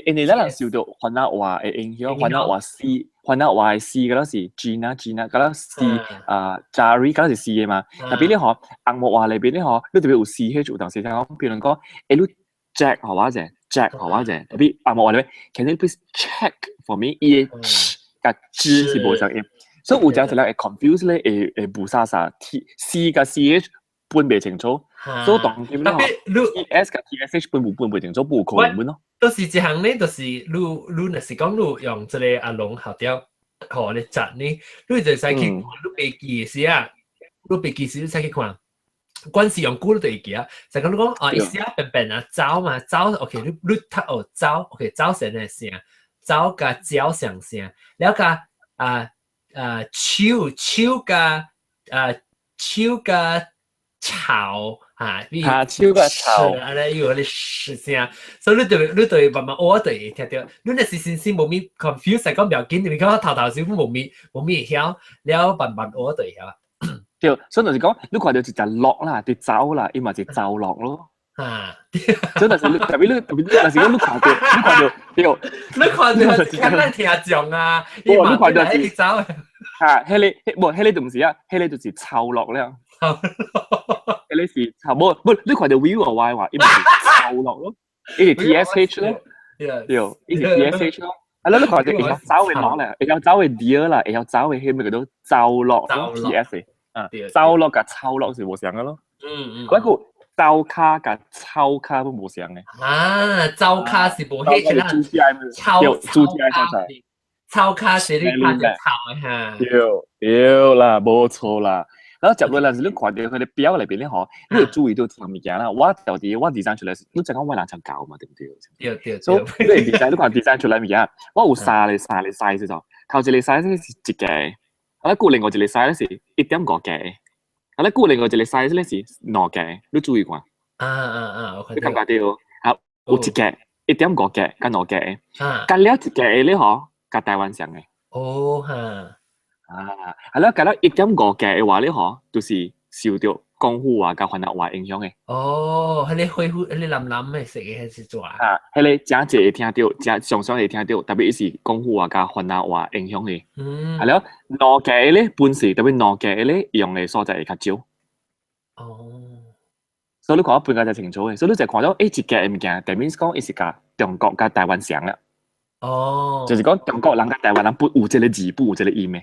因為咱人受到番仔話的影響，番仔話 C，番仔話的 C 敢若是 Gina Gina，敢若 C 啊 Jari 敢若是 C 的嘛。特別你吼紅毛話裏邊你吼，你特別有 CH 有當時聽講，比如講，你 Jack 予我者，Jack 予我者，特別紅毛話裏邊，Can you please check for me？伊的 ch 佮 z 是無相音，所以有陣時人會 confuse 咧，會霧煞煞 T C 佮 CH 分袂清楚，所以當今咧特別你 T S 佮 T S H 分無分袂清楚，無可能分咯。都是一項咧，就是你若是講你用這個阿龍學調學咧摘呢，你就使去看你袂記的時啊，你袂記時你使去看。關係用久你就會記啊，就講你講啊，伊寫便便啊，走嘛走，OK，你讀哦走，OK，走成個聲，走佮鳥相聲，了佮啊啊手手佮啊手佮草啊，啊手佮草，按呢有彼个聲，所以你就慢慢學就會聽著。你若是先先無咪 confuse 講袂要緊，因為講頭頭先無咪無咪會曉，了慢慢學就會曉。對，所以就是講，你看著一隻鹿啦，佇走啦，伊嘛是走鹿咯。啊，所以就是你特別你特別，若是講你看著，你看著對，你看著看咱聽眾啊，伊嘛你看著是走。嚇，彼个無，彼个就毋是啊，彼个就是臭鹿了。彼个是臭，無無，你看著 V 和 Y 話，伊嘛是臭鹿咯，伊是 TSH 咯，對，伊是 TSH 咯。啊，你看著會曉走的鹿咧，會曉走的 deer 啦，會曉走的彼物叫做走鹿咯，TS 啊，走鹿佮臭鹿是無相的咯。嗰個走跤佮臭跤都無相的。啊，走跤是無彼個啦，臭臭跤臭跤是你拍著臭的哈。對對啦，無錯啦。然後接落來是你看著彼个表內邊咧吼，你會注意到一項物件啦。我到底我 design 出來，你知影我人像狗嘛，對毋對？對對。所以你 design 你看 design 出來物件，我有三個 size 就，頭一個 size 是一個，啊，閣另外一個 size 是1.5個，啊，閣另外一個 size 咧是兩個，你注意看。啊啊啊！我你感覺著啊，有一個1.5個佮兩個，啊，佮了一個咧吼，佮台灣相的。哦哈。啊，係啦，佮了1.5個的話咧吼，就是受著廣府話佮番仔話影響的。哦，彼个灰灰，彼个藍藍的色的彼是怎？啊，彼个誠濟會聽著，誠常常會聽著，特別是廣府話佮番仔話影響的。係了，兩個咧本是特別兩個咧用的所在會較少。所以你看我分甲誠清楚的，所以你就看到一個的物件，代表講伊是佮中國佮台灣相啦。就是講中國人佮台灣人不有這个字，不有這个音的。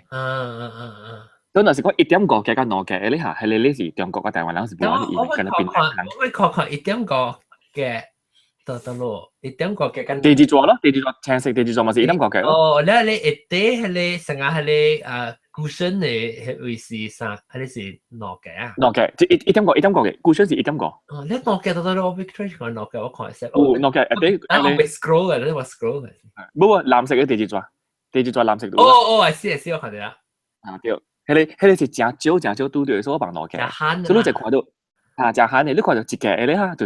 所以若是講1.5個佮兩個咧哈，彼个咧是中國佮台灣人是無仝音的，敢若檳城人。我看看1.5個得得咯，1.5個跟第二座咯，第二座青色第二座嘛是1.5個咯。哦，你一底彼个成個彼個啊，cushion 的彼位是啥？彼個是兩個啊？兩個，即1.51.5個，cushion 是1.5。哦，你兩個得得咯，我 picture 看兩個，我看一下。有兩個，一底。啊，我未 scroll 嘅，你話 scroll 嘅。無無，藍色的第二座，第二座藍色。哦哦，I see I see，我看著啦。啊對，彼个是誠少誠少拄著的，所以我放兩個。所以你就看著啊，誠罕的，你看著一個的咧哈，就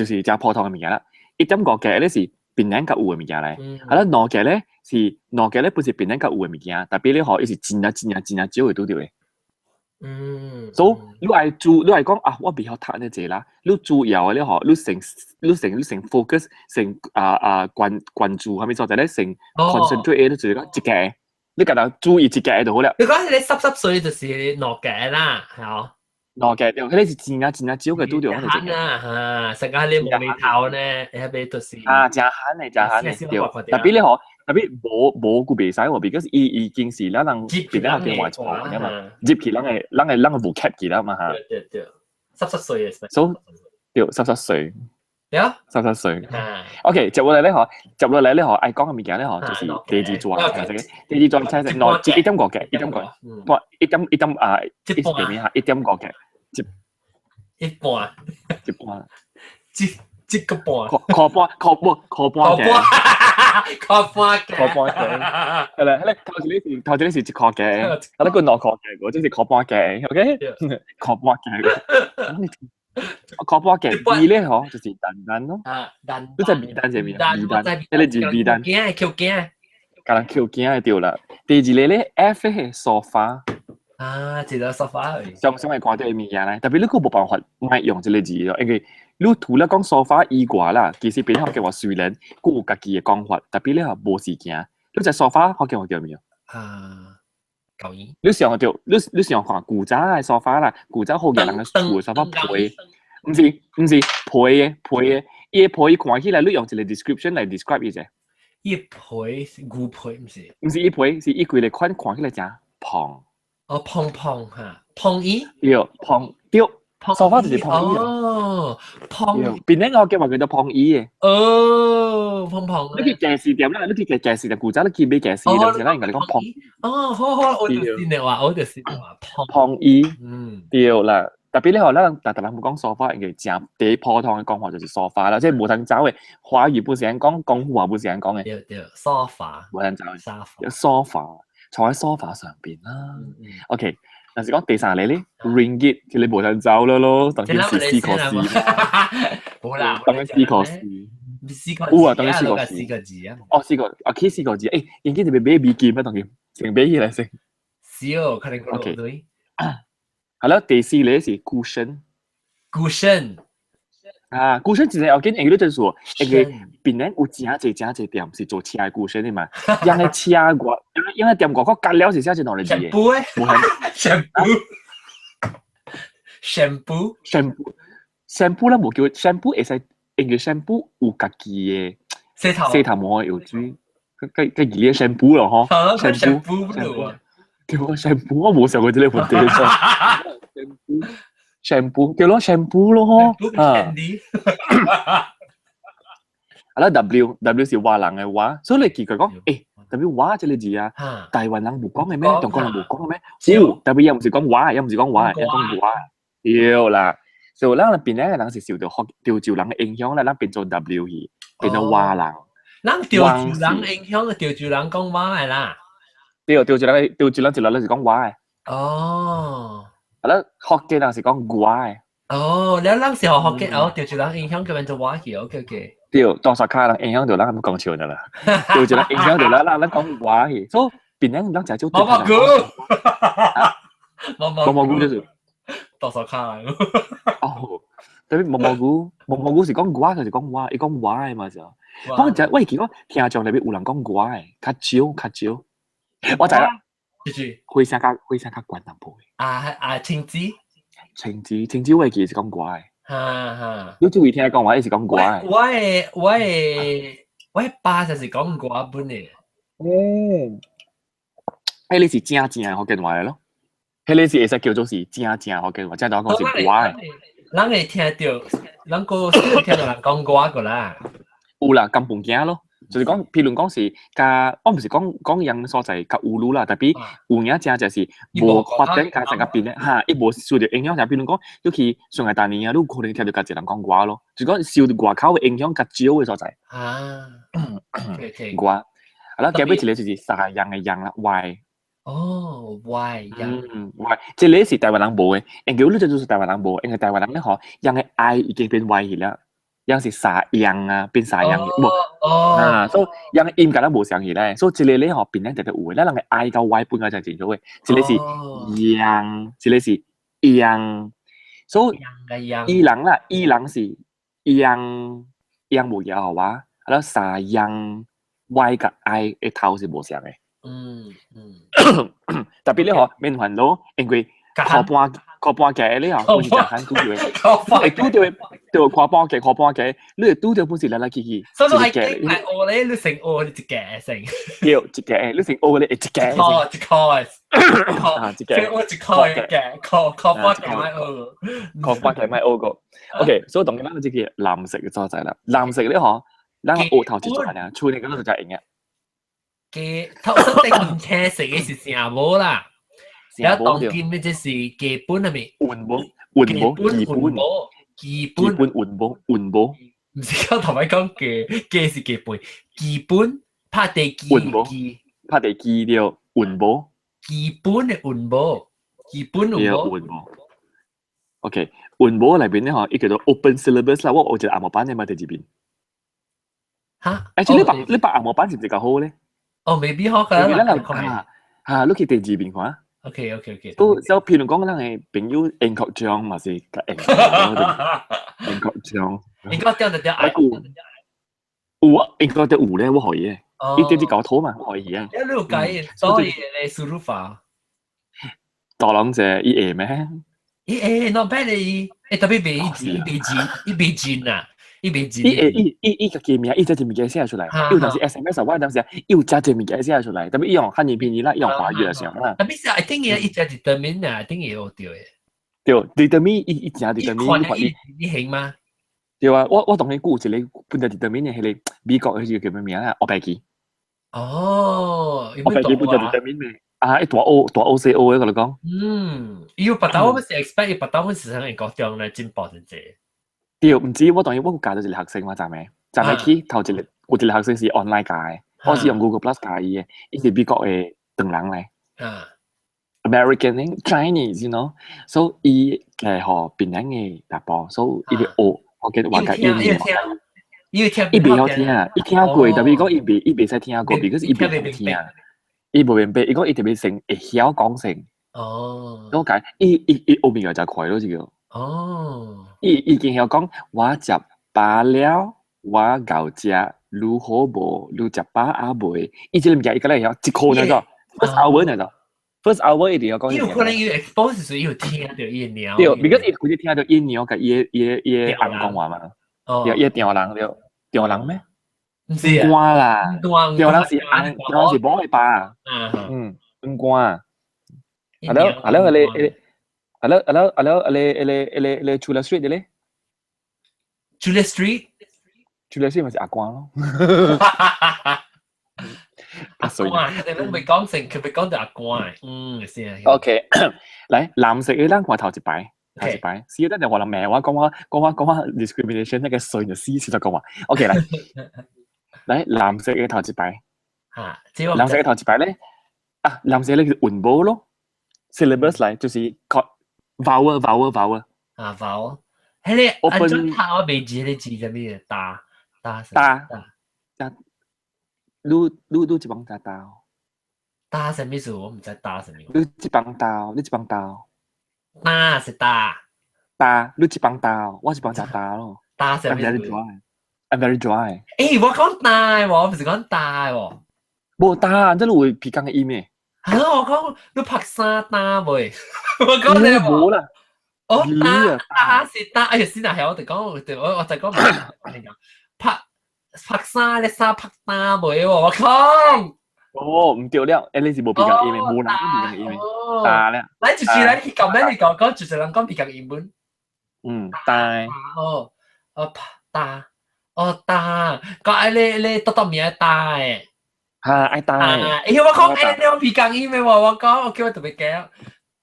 是誠普通的物件啦。1.5個咧是檳城較有的物件來，啊啦兩個咧是兩個咧不是檳城較有的物件，特別咧吼，伊是真正真正真正少會拄著的。所以你愛注，你愛講啊，我袂曉讀呢濟啦。你主要的咧吼，你先 focus，先啊啊關關注啥物所在咧，先 concentrate 就是講一個，你共人注意一個就好了。你講彼个濕濕碎就是兩個啦，係哦。兩個對，彼个是真正真正少嘅拄著，我就啊，哈，成個彼个無眉頭呢，彼個就是啊，誠罕的，誠罕的，對。特別咧吼，特別無無閣袂使喎，because 伊已經是咱人別人電話錯嘅嘛，入去咱個無 cap 起啦嘛哈。對對對，濕濕碎嘅。所以對，濕濕碎。對啊，濕濕碎。OK，接落來咧嗬，接落來咧嗬，愛講嘅物件咧嗬，就是第二座，第二座青色，喏，1.5嘅，1.5，不，一點一點啊，一點面嚇，1.5嘅，一半，一半，一一個半，箍半，箍半，箍半嘅，箍半嘅，箍半嘅，係啦，係啦，頭一個是一箍嘅，啊，那個兩箍嘅，嗰種是箍半嘅，OK，箍半嘅。箍半嘅，二咧嗬，就是單單咯。啊，單。你知味單是咩？味單，彼個字味單。驚，扣驚。共人扣驚就對啦。第二個咧，F 係沙發。啊，一個沙發。常常會看著的物件咧，特別你閣無辦法莫用這个字咯，因為你除了講沙發以外啦，其實別個話雖然閣有家己的講法，特別你也無時間。你隻沙發福建話叫咩？啊，舊耳。你想著，你想看古早的沙發啦，古早好額人的厝的沙發皮，毋是皮的皮的，伊的皮看起來，你用一個 description 來 describe 伊者。伊皮是牛皮，毋是？毋是伊皮，是伊規个款看起來誠蓬。哦，蓬蓬哈，蓬衣。對，蓬對。梳化就是碰椅。哦，碰。邊咧我叫話叫做碰椅嘅。哦，碰碰。你去家私店啦，你去家私店，古早你去買家私店，是啦，應該你講碰。哦，好好，我就是你話，我就是話碰碰椅。對啦。特別咧，嗬，咱逐逐人無講梳化，應該誠第普通嘅講法就是梳化啦，即係無通走嘅。華語不是按講，廣府話不是按講嘅。對對，梳化。無通走嘅。沙發。梳化，坐喺梳化上邊啦。OK，但是講第三個咧，ringgit，這個無通走了咯，當然是四個字。無啦，當然四個字。四個有啊，當然四個字。四個字啊。哦，四個，啊，起四個字，ringgit 就買美金啊，當然，成買起來先。是哦，可能講對。係啦，第四個是 cushion。 cushion 啊，cushion 其實要緊，因為就是說，因為檳城有誠濟誠濟店是做車的 cushion 的嘛，用個車外，用個店外口隔了是寫一兩個字的。 shampoo 誒？shampoo。shampoo。 shampoo。shampoo 咱無叫 shampoo，會使因為 shampoo 有家己的洗頭洗頭毛的藥水，佮佮佢個 shampoo 咯嗬。 shampoo。對啊，shampoo 我無想過這個問題。shampoo 對咯，shampoo 咯嗬。啊。啊啦，W W 是話人嘅話，所以你奇怪講，W 話這個字啊，台灣人無講嘅咩？中國人無講嘅咩？有，W 又唔是講話，又唔是講話，又講話。對啦，所以咱邊咧人是受到學潮州人嘅影響啦，咱變做 W 去，變做話人。咱潮州人影響，潮州人講話嘅啦。對，潮州人，潮州人一來是講話嘅。哦。啊啦，福建人是講我嘅。哦，你咱是學福建，哦，潮州人影響佢變做話去，OK OK。對，多數卡人影響到咱咁講笑啦。潮州人影響到咱，咱咱講話去，所以變樣咱食少。毛毛菇。毛毛毛菇就是多數卡人。哦，特別毛毛菇，毛毛菇是講我，還是講話？伊講話嘅嘛就。我就喂，結果聽眾裏邊有人講我嘅，較少較少。我知啦。就是火聲較懸淡薄。啊啊，青子。青子，青子我會記是講我嘅。哈哈。你這位聽講話，伊是講我嘅。我的爸就是講我本的。哦。彼個是正正福建話來咯。彼個是會使叫做是正正福建話，正當講是我嘅。人會聽著，人個聽著人講我個啦。有啦，金鳳鏡咯。就是講，譬如講是佮，我毋是講講樣所在較烏魯啦，特別有影正就是無發展加成個變咧，哈，伊無受著影響。就譬如講，你去上海大年啊，你有可能聽著較濟人講我咯，就講受著外口的影響較少的所在。啊，我，啊啦，後尾一個就是沙樣的樣啦，Y。哦，Y 樣。嗯，Y，這個是台灣人無的，因為你這就是台灣人無，因為台灣人咧吼，樣的 I 已經變 Y 去了。樣是沙樣啊，變沙樣，無啊，所以樣音敢若無相去咧，所以這個咧吼變咧特別有的，咱人的 I 佮 Y 分個真清楚的，一個是樣，一個是樣，所以伊人啦，伊人是樣樣無搖好哇，啊了沙樣 Y 佮 I 的頭是無相的。特別咧吼免煩惱，因為靠半靠半價咧吼，不是誠罕拄著的，會拄著的，對，靠半價靠半價，你會拄著不是來來去去，所以係係學咧，你成學你一個成，對，一個，你成學咧一個，一個，啊，一個，成學一個一個，靠靠半價莫學，靠半價莫學過。OK，所以當然咱這個藍色嘅所在啦，藍色咧吼，咱學頭一撮爾，處理個就才用嘅。嘅頭先頂青色嘅是成無啦。然後當今嘅這是基本係咪？穩無？穩無？基本？基本？基本穩無？穩無？毋是講頭擺講基，基是基本，基本拍地基基，拍地基對，穩無？基本的穩無？基本穩無？穩無？OK，穩無內邊咧吼，伊叫做 open syllabus 啦，我學一個紅毛版的嘛，佇這邊。哈？而且你別紅毛版是毋是較好咧？哦，maybe 好可能。哈哈，你去第二邊看。 OK。都就譬如講，咱的朋友英國章嘛是較英英國章。英國章就掉愛。有啊，英國就有咧，我可以嘅。伊直接搞妥嘛，我可以啊。你有改，所以咧輸入法。大人者伊會咩？伊會，not bad 伊，特別袂伊袂字，伊袂字啊。伊袂字。伊會伊伊伊家己名，伊這隻物件寫出來。有當時 SMS 我當時伊有加隻物件寫出來，特別伊用漢語拼音啦，伊用華語來上啦。特別是 I think 伊伊只是德文啊，I think 會學著的。對，determine 伊伊誠 determine，看伊你興嗎？對啊，我當然估有一個本來 determine 的彼個美國彼個叫咩名啊？黑白機。哦，黑白機本來 determine 的。啊，伊大學大學細學的，我講。嗯，伊有別兜我是 expect 伊別兜我是響英國中咧進步真濟。對，毋知我當然我有教到一個學生嘛，昨暝昨暝去頭一個有一個學生是 online 教的，我是用 Google Plus 教伊的，伊是美國的唐人來。American Chinese，so 伊係學檳榔的查埔，所以伊欲學，我記得話佮伊聽，伊聽，伊袂曉聽，伊聽過，但是伊講伊袂使聽過，because 伊袂曉聽，伊無明白，伊講伊特別先會曉講先。我講伊伊伊學物件誠快咯，這個。伊已經曉講，我食飽了，我𠢕食，你好無？你食飽猶未？伊這個物件伊敢若會曉一課那個，first hour 那個。First hour 一定要講。伊有可能伊 expose 時伊有聽著伊娘。對，because 伊規日聽著伊娘佮伊伊伊翁講話嘛。對，伊丈人對，丈人咩？毋是啊。官啦。丈人是翁，丈人是某的爸。嗯，翁官。啊了啊了，彼個啊了啊了啊了，彼個彼個彼個彼個 Chulia Street 的咧？Chulia Street？ Chulia Street 咪是阿官咯。阿官，佢哋攏未講成，佢未講到阿官。嗯，是啊。 OK，來藍色的咱看頭一排，頭一排。死等陣話人罵我，講我講我講我 discrimination 那個衰就死死就講話。OK，來，來藍色的頭一排。嚇，藍色的頭一排咧，啊，藍色咧是韻母咯，syllabus 來就是 vowel vowel vowel。啊，vowel，彼個按怎讀我袂記彼個字啥物？打打打打。你你你一幫打刀？打啥物事？我毋知打啥物。你一幫刀，你一幫刀。打是打。打，你一幫刀，我一幫食打咯。打啥物 I'm very dry. I'm very dry. 欸，我講打喎，我毋是講打喎。無打，這有皮工的音的。啊，我講你拍衫打未？我講你無啦。哦，打打是打，哎呀，先係我哋講，我我就講你講拍。拍衫咧衫拍打未喎，我講。哦，毋對了，欸，你是無比較音的，無人講比較音的，打了。來就是來去講咩？你講講就是人講比較英文。嗯，打。哦，哦拍打，哦打，講愛你你讀讀名打的。哈，愛打。欸，我講欸，你講比較音的喎，我講我叫我特別驚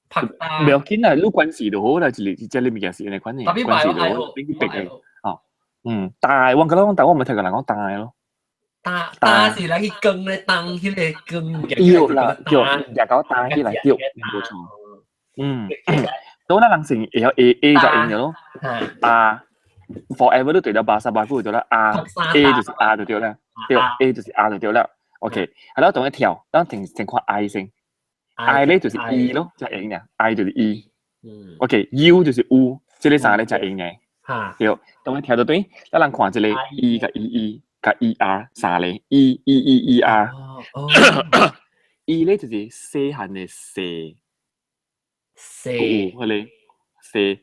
拍打。不要緊啦，你關係就好啦，一個這個物件是按呢款的，關係就好，你去逼的。哦，嗯，大，我講講大，我毋捌聽過人講大咯。打打是來去扛咧，當彼個扛。對啦，對，也搞打起來，對，無錯。嗯，所以咱人先會曉 A A 就用咗咯。啊，forever 都對了，八十八句對啦。啊，A 就是 A 就對啦，對，A 就是 A 就對啦。OK，係咯，同一跳，咱停停看 I 先。I 咧就是 E 咯，就用嘅。I 就是 E。OK，U 就是 U，這個三個就用嘅。對，當伊跳到對，咱人看這個 E 佮 E E 佮 E R 三個 E E E E R。E 咧就是細漢的細，細，彼個細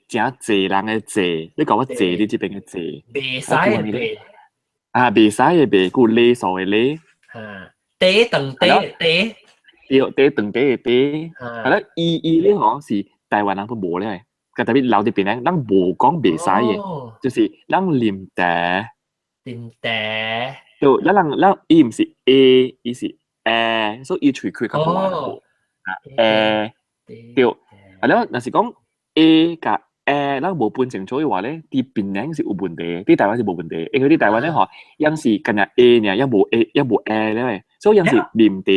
誠濟人的濟，你講我濟你這邊的濟，袂使的袂，啊，袂使的袂，閣有禮數的禮，哈，短長短短，對，短長短的短，係啦，E E 咧嗬是台灣人都無咧，特別留佇檳榔，咱無講袂使的，就是咱啉茶，啉茶，對，咱人咱伊毋是 A，伊是 A，所以伊喙開較大啊，A，對，啊了，若是講 A 佮 A，咱無分清楚的話咧，佇檳榔是有問題，佇台灣是無問題，因為佇台灣咧吼，樣是干焦 A 爾，猶無 A，猶無 A 咧，所以樣是啉茶。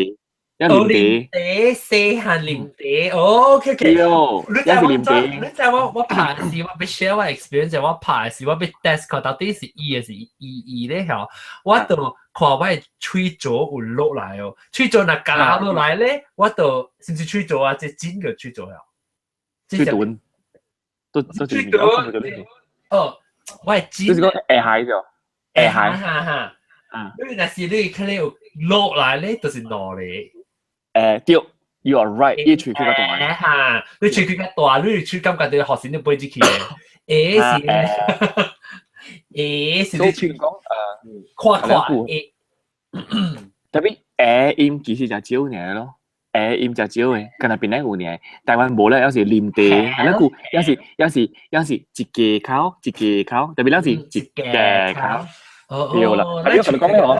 哦，啉茶，細漢啉茶，OK OK。對，猶是啉茶。你知我我拍時我欲 share 我 experience，我拍時我欲 test 看到底是 E 還是 E E 咧吼，我就看我的喙濁有落來哦，喙濁若咬落來咧，我就是毋是喙濁啊？這真個喙濁啊？喙唇，都都喙唇。哦，我的舌就是講下海咗，下海，哈哈。啊，你若是你可能有落來咧，就是兩個。對，you are right，伊喙較大。哈，你喙較大，你喙感覺到學生都飛出去的。A 是 A 是你講看看 A，特別 A 音其實就少爾咯，下音誠少的，敢若檳城有爾，台灣無咧，猶是啉茶，啊，咱猶是一家口一家口，特別咱是一家口，對啦。啊，你我共你講咧吼，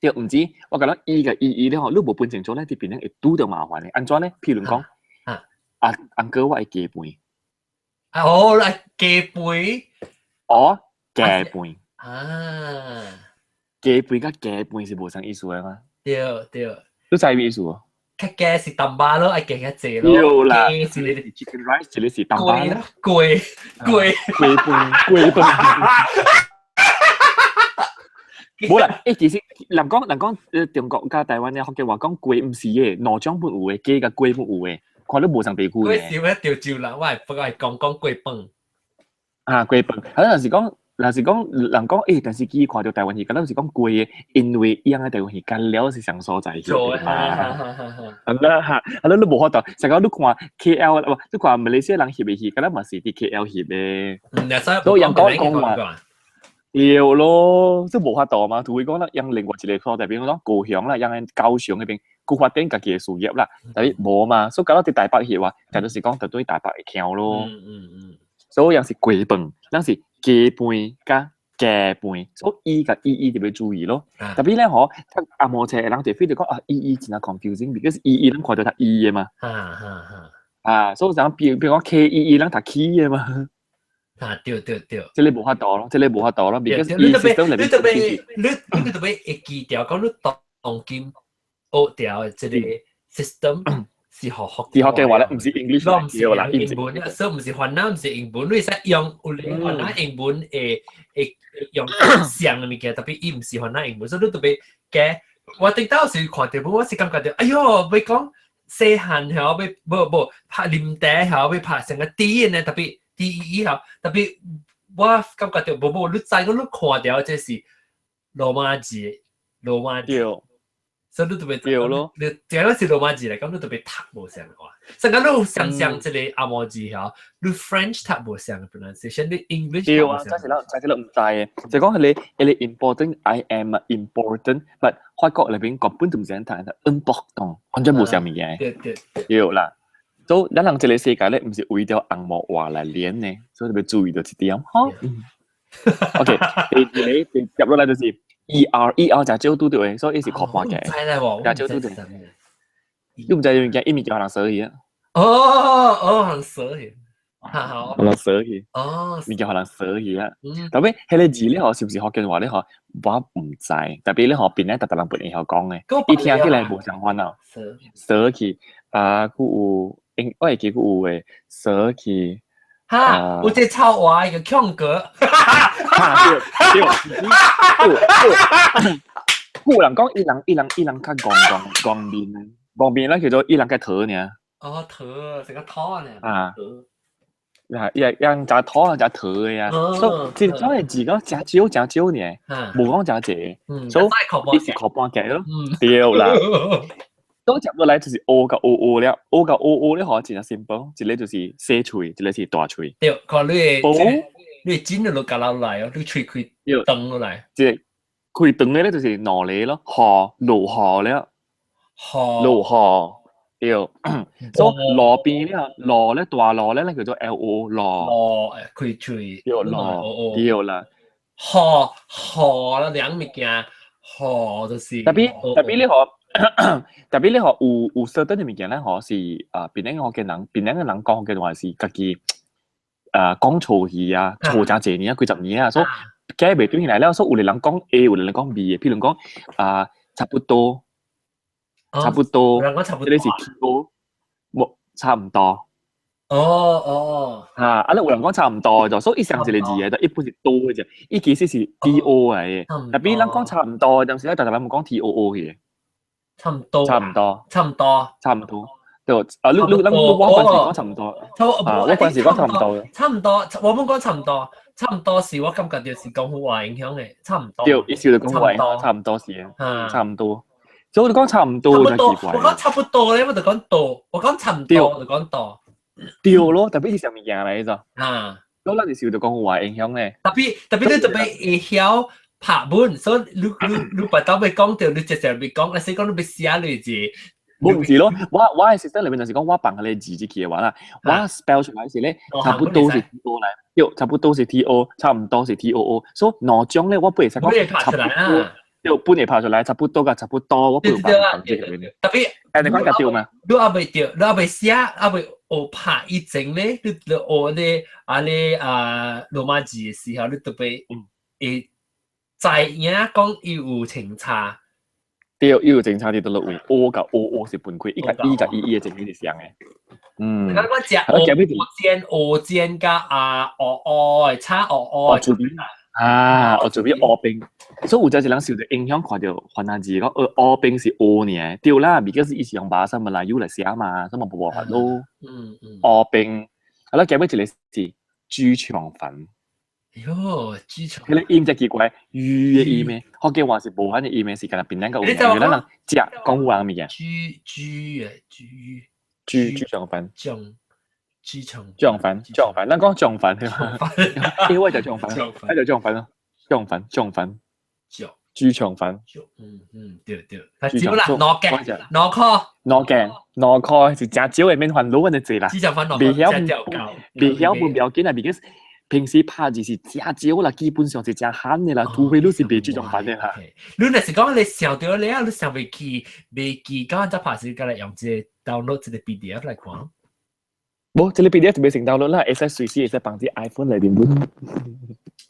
對，毋止，我感覺 E 佮 E E 咧吼，你無分清楚咧，佇檳城會拄著麻煩的。按怎咧？譬如講，啊，uncle 我愛雞飯。哦，來雞飯。哦，雞飯。啊。雞飯佮雞飯是無相意思的嗎？對對。你知咩意思無？較雞是淡薄咯，愛加較濟咯。對啦，雞是 chicken rice，一个是淡薄咯。粿粿粿飯粿飯。無啦，欸，其實人講，中國佮台灣的福建話講粿毋是的，兩種本有的，雞佮粿本有的，看你無相地區呢。粿是欲潮州人，我會不愛講講粿飯。啊，粿飯，啊，若是講，人講，欸，電視機看著台灣戲，敢若是講粿的，因為伊樣的台灣戲，干了是相所在去的嘛。啊啦哈，啊你無法度，成個你看 KL，無，你看馬來西亞人翕的戲，敢若嘛是佇 KL 翕的。所以人講講話。對咯，這無法度嘛，除非講咱用另外一個所在，比如講高雄啦，用高雄彼邊，佫發展家己的事業啦，但是無嘛，所以搞到佇台北翕話，但就是講就對台北會強咯。所以樣是粿飯，咱是雞飯佮雞飯，所以 E 佮 E E 特別注意咯。特別咧吼，讀紅毛冊的人就非得講啊，E E 真正 confusing，because E E 咱看著讀 E 的嘛。啊，所以講比如講 K E E 咱讀 K 的嘛。啊，對對對，這个無法度咯，這个無法度咯，because 你特別你特別你你特別會記著講你當今學著的這个 system 是學福是福建話咧，毋是 English。唔是英文，所以毋是番仔，毋是英文，你會使用有咧番仔英文會用像的物件，特別伊毋是番仔英文，所以你特別加。我頂到時看著我是感覺著，哎喲，欲講細漢曉欲無無拍啉茶曉欲拍成個 D 呢，特別 D E E 曉，特別我感覺著無無，你知講你看著這是羅馬字，羅馬字。所以你特別對咯，你這個是羅馬字來，咁你特別讀無相話。成個你想象這個紅毛字嗬，你 French 讀無相 pronunciation，你 English 對啊，真是啦，真是啦，毋知的，就講彼個 important I am important，but 法國內邊根本就毋是按讀，important，完全無相物件。對對對啦，所以咱人這个世界咧，毋是為著紅毛話來連的，所以特別注意著這點。吼。OK，第二个接落來就是 E R E R 誠少拄著的，所以伊是靠半嘅。知咧喎，誠少拄著。你毋知物件，伊物件予人鎖去啊。哦哦，予人鎖去。好。予人鎖去。哦。物件予人鎖去啊。特別彼个字咧吼，是毋是福建話咧吼？我毋知。特別咧吼，檳城逐逐人本會曉講的，伊聽起來無相款啊。鎖去啊，閣有，我會記閣有的鎖去。哈，有這臭話一個空格。哈，對對對。有人講伊人較戇戇戇面，戇面咧叫做伊人較桃爾。哦，桃，成個桃呢。啊。啊，伊人食桃啊，食桃的啊。所以這種的字講誠少誠少爾，無講誠濟。所以伊是靠半格咯。對啦。當接落來就是 O 佮 O O 了，O 佮 O O 咧，吼真正 simple，一個就是細喙，一個是大喙。對，看你的剪就落來哦，你喙開長落來。這個開長的咧就是兩个咯，雨落雨了，落雨對。所以路邊咧，路咧大路咧，咧叫做 L O 路。路開喙。對路，對啦。雨雨啦，兩物件，雨就是。特別咧吼。特別咧吼有 certain 的物件咧吼是啊，檳城福建人，檳城的人講福建話是家己啊講錯去啊，錯誠濟年啊，幾十年啊，所以改袂對起來了，所以有的人講 A，有的人講 B 的，譬如講啊，差不多，差不多，人講差不多，這个是 Q，無差毋多。哦哦，啊，啊，有人講差毋多就，所以伊上一个字的，一般是多的啫，伊其實是 D O 來的，特別咱講差毋多，但是咧，逐逐人講 T O O 去。差毋多，差毋多，差毋多，差毋多。對，啊，你我嗰陣時講差毋多，啊，我嗰陣時講差毋多。差毋多，我本講差毋多，差毋多是我感覺就是廣府話影響的，差毋多。對，意思就廣府話差毋多是，差毋多。所以你講差毋多就奇怪。我講差不多咧，我就講多，我講差毋多就講多。對咯，特別是啥物件來啫？啊，所以咱是受著廣府話影響咧。特別你特別會曉拍文，所以你你你別當欲講著，你直接欲講，若是講你欲寫落去，冇唔是咯，我嘅 system 裏面就是講我放佢個字入去嘅話啦，我 spell 出來時咧，差不多是 T O 來，對，差不多是 T O，差唔多是 T O O，所以兩種咧我不會使講差不多，對，本會拍出來，差不多甲差不多，我不會放放這個裏面。特別誒，你講夾對嗎？你猶未對，你猶未寫，猶未學拍以前咧，你學咧啊咧啊羅馬字嘅時候，你特別會知影講伊有清差。對，伊有清差佇佗落位，O 佮 O O 是分開，伊佮 E 佮 E E 嘅情形是相嘅。嗯。我食蚵煎蚵煎佮啊蚵蚵的炒蚵蚵。做邊啊，我做邊烏兵，所以有陣時人受到影響，看著番仔字講，烏兵是烏爾，對啦，because 伊是用巴沙馬來語來寫嘛，所以嘛無辦法咯。烏兵，啊啦，今尾一個是豬腸粉。喲，豬腸。彼個音真奇怪，魚的音咩？福建話是無反嘅音咩？是敢若檳榔較有名，咱人食講有人物件。豬豬的豬。豬腸粉。醬豬腸。腸粉，腸粉，咱講腸粉對嗎？欸，我就腸粉，我就腸粉咯，腸粉，腸粉，豬腸粉。嗯嗯，對對。少啦，兩個，兩箍。兩個，兩箍是誠少的免煩惱按呢濟啦。豬腸粉袂曉，袂曉無要緊啊，because 平時拍字是誠少啦，基本上是誠罕的啦，除非你是賣豬腸粉的啦。你若是講你想著了，你想袂記，袂記，講則拍是過來用這個 download 這個 PDF 來看。無，這個 PDF 就袂成 download 啦，會使隨時會使放佇 iPhone 內面本。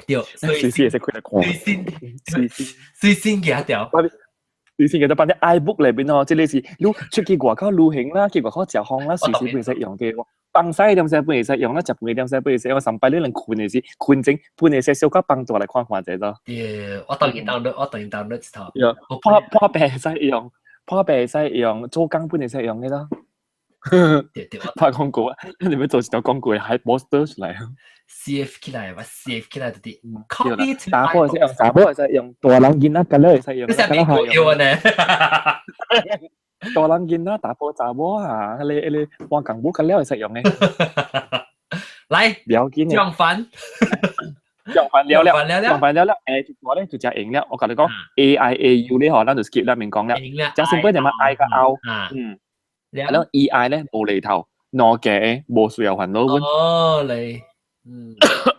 對，隨時會使開來看。隨身，隨身，隨身寄掉。隨身寄到放佇 iBook 內面哦，這個是你出去外口旅行啦，去外口食飯啦，隨時會使用的。放屎點使本會使用啦，食飯點使本會使用，上擺你人睏的時，睏前本會使小可放大來看看者咯。對，我當然 download，我當然 download 一套。對，破破病會使用，破病會使用，做工本會使用的咯。對對，拍廣告啊！你欲做一條廣告，還 poster 出來。 save 起來，我 save 起來就啲。copy to 查某會使用，查某會使用，大人囡仔敢若會使用。你是美國藥呢？大人囡仔、查埔查某啊，彼個換共舞敢了會使用的。來，不要緊的。腸粉，腸粉了了，腸粉了了，誒，一個咧就誠用了。我共你講，A I A U 咧嗬，咱就 skip 咱免講了。誠 simple 就嘛 I 佮 O，嗯。係咯，E I 咧無厘頭，兩個無需要煩惱。哦，嚟，嗯，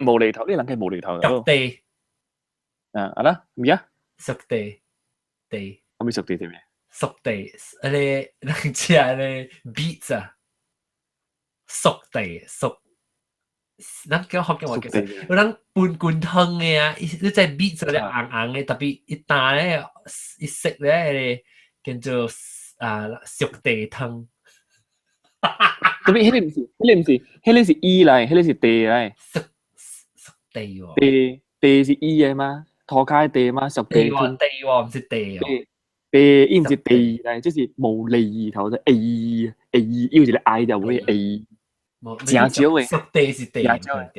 無厘頭，你人計無厘頭。熟地，啊，啊啦，咩啊？熟地，地，啥物熟地對咩？熟地，彼個人食咧 beets 啊，熟地熟，咱叫福建話叫啥？有人分滾湯的啊，伊你知 beets 咧紅紅的，特別一焦咧，一色咧，叫做啊熟地湯。特別彼個毋是，彼個毋是，彼個是 E 來，彼個是地來。熟熟地喎。地地是 E 的嗎？塗跤地嗎？熟地湯。地喎，毋是地哦。地伊毋是地來，就是無厘頭的 A A，有一個 I 就會 A。誠少的。熟地是地。誠少的。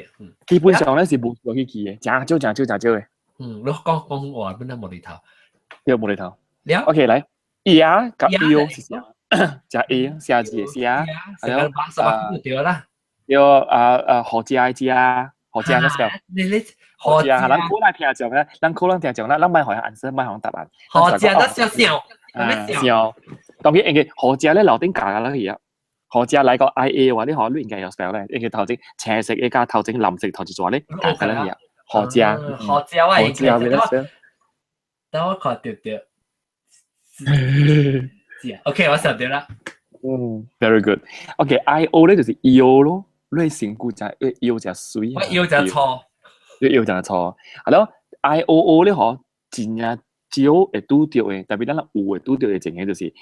基本上咧是無需要去記的，誠少誠少誠少的。嗯，你講講話本來無厘頭。對，無厘頭。了。 OK，來，爺佮腰是啥？食 A 寫字的寫，還有啊，對啦，對啊啊，好食的食，好食個 spell。你你好食，咱可能聽講咧，咱可能聽講啦，咱莫予 answer，莫予答案。好食得笑笑，笑。當然應該好食咧，樓頂加落去啊。好食來個 I A 話，你可你應該有 spell 咧，應該頭前青色的加頭前藍色頭一撮咧，加落去啊。好食，好食我好食袂得。等我看著著。OK，我想到啦。嗯，very good。OK，I O 咧就是腰咯，你身軀誠腰誠媠。我腰誠粗。你腰誠粗。係咯，I O O 咧嗬，真正少會拄著的，特別咱有會拄著的情形就是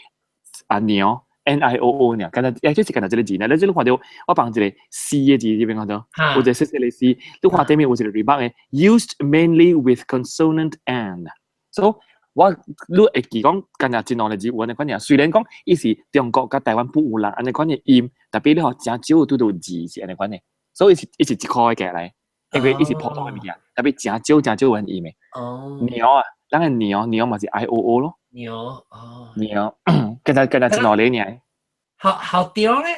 啊鳥 N I O O 爾，敢若欸，這是敢若這個字呢？你這你看著我放一個 C 的字這邊看著，有一個細細的 C，你看頂面有一個 remark 的，used mainly with consonant and。So 我你會記講，敢若這兩個字有按呢款爾，雖然講伊是中國佮台灣本有人按呢款的音，特別你吼誠少拄著字是按呢款的，所以伊是伊是一箍的過來，因為伊是普通的物件，特別誠少誠少有音的。哦。鳥啊，咱的鳥鳥嘛是 I O O 咯。鳥哦。鳥，敢若敢若這兩个爾。好好雕咧？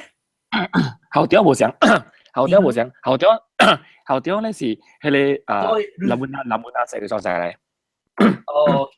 校長無相，校長無相，校長校長咧是彼個啊，南門啊南門啊這個所在來。哦。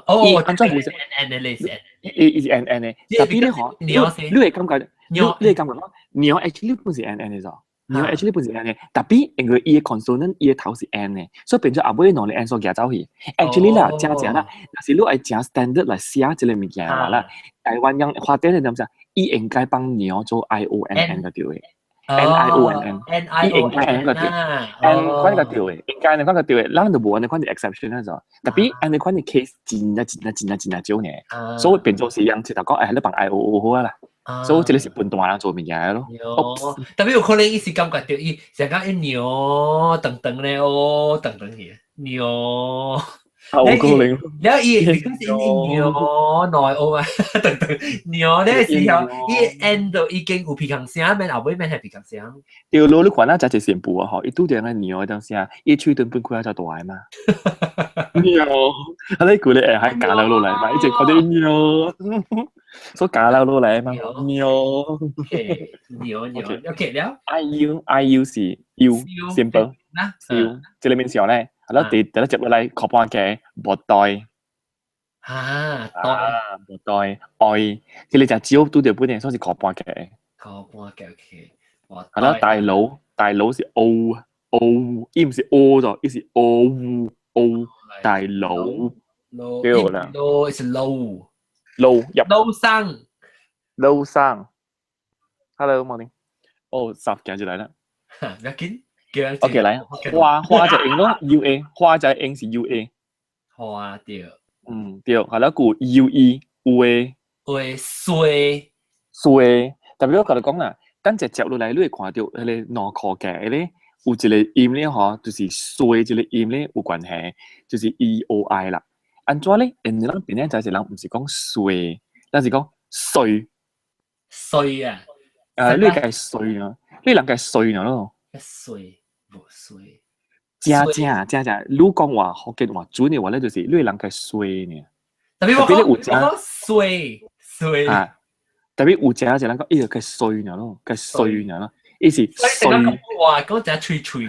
哦，按怎無 N N 的類似，伊伊是 N N 的，tapi 你嗬，你會感覺，你會感覺講，鳥 actually 本是 N N 的咋？鳥 actually 本是 N 的，tapi 因為伊的 consonant 伊的頭是 N 的，所以變做後尾兩個 N 所夾走去。Actually 啦，正正啦，若是你愛誠 standard 來寫這個物件的話啦，台灣人發展的點啥？伊應該幫鳥做 I O N N 個對的。N I O N N， N I O N N 個對，N 款個對的，應該按呢款個對的，咱就無按呢款的 exception 那種。Tapi 按呢款的 case 真正真正真正真正少呢，所以變做是樣，直頭講，哎，你放 I O O 好啊啦。所以這個是笨大人做物件咯。 Tapi 有可能伊是感覺到伊成講一鳥等等咧，哦，等等去鳥。有可能。了伊是鳥內哦啊，等等鳥咧時候，伊 N 就已經有鼻孔聲，免後尾免係鼻孔聲。對咯，你看咱食一線步啊，吼，伊拄著個鳥當聲，伊喙唇分開較大嘛。鳥，啊你估你會還夾落來嘛？一直看到鳥，所以夾落來嘛。鳥。鳥鳥，OK 了。 I U I U 是 U simple。U，這裡面小咧。係咯，第第一接落來靠半嘅無袋。啊，袋，無袋愛，這裡就少拄著本嚟，算是靠半嘅。靠半嘅 OK。係咯，大佬大佬是 O O，伊毋是 O 咗，伊是 O O 大佬。對啦。老是老。老入。老生。老生。Hello，morning。哦，十行就來啦。唔要緊。 OK，來，花花就用咯，U A，花就用是 U A。花對。嗯，對，係啦，個 U E 有的。有的衰。衰，特別我甲你講啦，等隻接落來，你會看到彼個兩箍價咧，有一個音咧，吼，就是衰這個音咧有關係，就是 E O I 啦。按怎咧？因為咱邊咧就是人毋是講衰，咱是講衰。衰啊！啊，你計衰啊？你人計衰啊咯？衰。無衰，正正正正，你講話福建話準的話咧，就是你人計衰呢。 Tapi 我講我講衰衰啊，特別有正一人講，伊個計衰呢咯，計衰呢咯，伊是衰。哇，講正喙喙。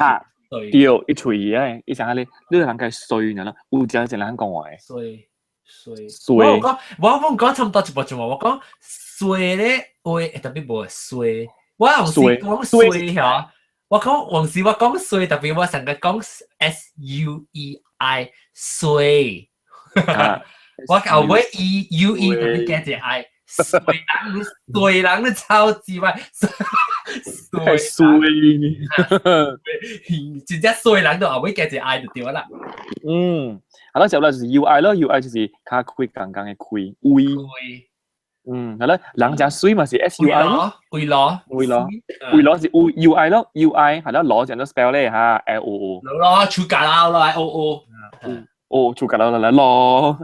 對，伊喙啊，伊啥咧？你人計衰呢咯，有正一人講話。衰衰衰。我講我我講差唔多一步一步，我講衰咧，話特別無衰，我有時講衰嚇。我講往時我講衰，特別我成個講 S U E I 衰，我後尾 E U E 特別加一個 I，衰人衰人你超級歪，衰衰，真正衰人都後尾加一個 I 就對啦。嗯，好啦，接落就是 U I 咯，U I 就是較開剛剛的開，位。嗯，係啦，人家水嘛是 S U I 咯，位攞，位攞，位攞是 U U I 咯，U I 係啦，攞就都 spell 咧嚇，L O O。攞攞，出格啦，攞 O O。哦，出格啦啦攞，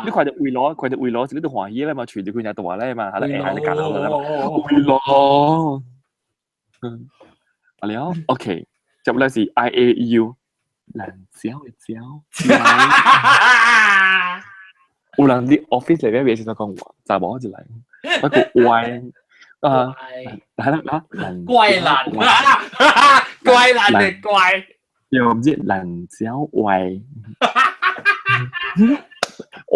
你看到位攞，看到位攞，是你都歡喜咧嘛，隨住佢就大咧嘛，係啦，係你格啦啦，位攞。嗯，好了，OK，接落來是 I A U，爛蕉的蕉。有人佇 office 內面袂時講話，查某一來，我個歪啊，來啦來，怪懶，怪懶的怪，又毋是爛蕉歪，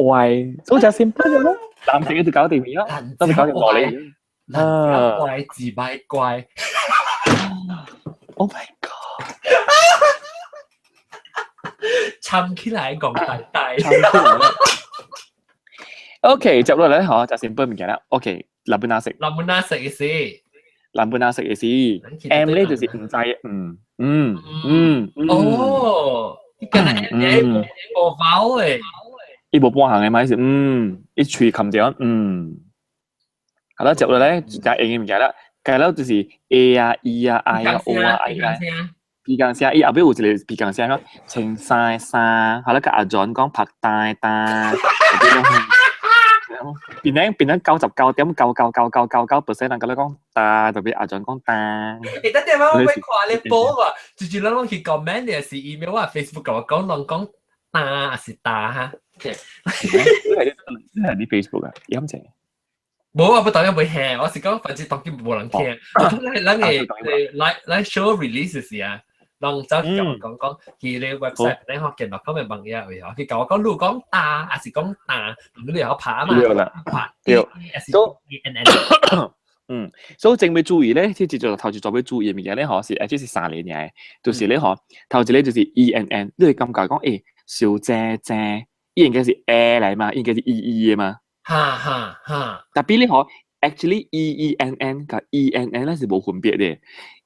歪，所以就 simple 咯，男性就搞掂咗，都係搞掂落嚟。爛蕉歪自擺怪，Oh my god！參起來講大大。 OK，接落嚟嗬，就 simple 物件啦。OK，南本哪食？南本哪食嘅事？南本哪食嘅事？M 咧就是毋知，嗯嗯嗯。哦，你今日 M 無包誒？伊無半行嘅嘛，是嗯，伊喙冚住，嗯。好啦，接落嚟就用嘅物件啦。計了就是 A 啊、E 啊、I 啊、O 啊、I 啊。鼻孔聲，伊後尾有一個鼻孔聲，穿衫衫，好啦，甲阿 John 講拍大大。變咧變咧99.999999% 人甲你講噠，特別阿 John 講噠。欸，等陣我要看你報啊，就是咱攏去 comment 的是 email 啊，Facebook 甲我講，攏講噠還是噠哈？你係你 Facebook 啊？飲者？無啊，不當然袂聽，我是講反正當今無人聽。咱咱嘅來來 show release 時啊，攏走去共我講講，佢咧 website 咧學見到講嘅網頁位嗬，佢共我講，你講打還是講打，你會曉拍嘛？對啦，拍對都 E N N。嗯，所以正要注意咧，即係做頭一做要注意嘅物件咧，嗬是，這是三個爾，就是咧嗬，頭一個就是 E N N，你會感覺講欸，小正正，伊應該是 A 來嘛，應該是 E E 的嘛。哈哈哈。 Tapi 咧嗬，actually E E N N 佮 E N N 咧是無分別的。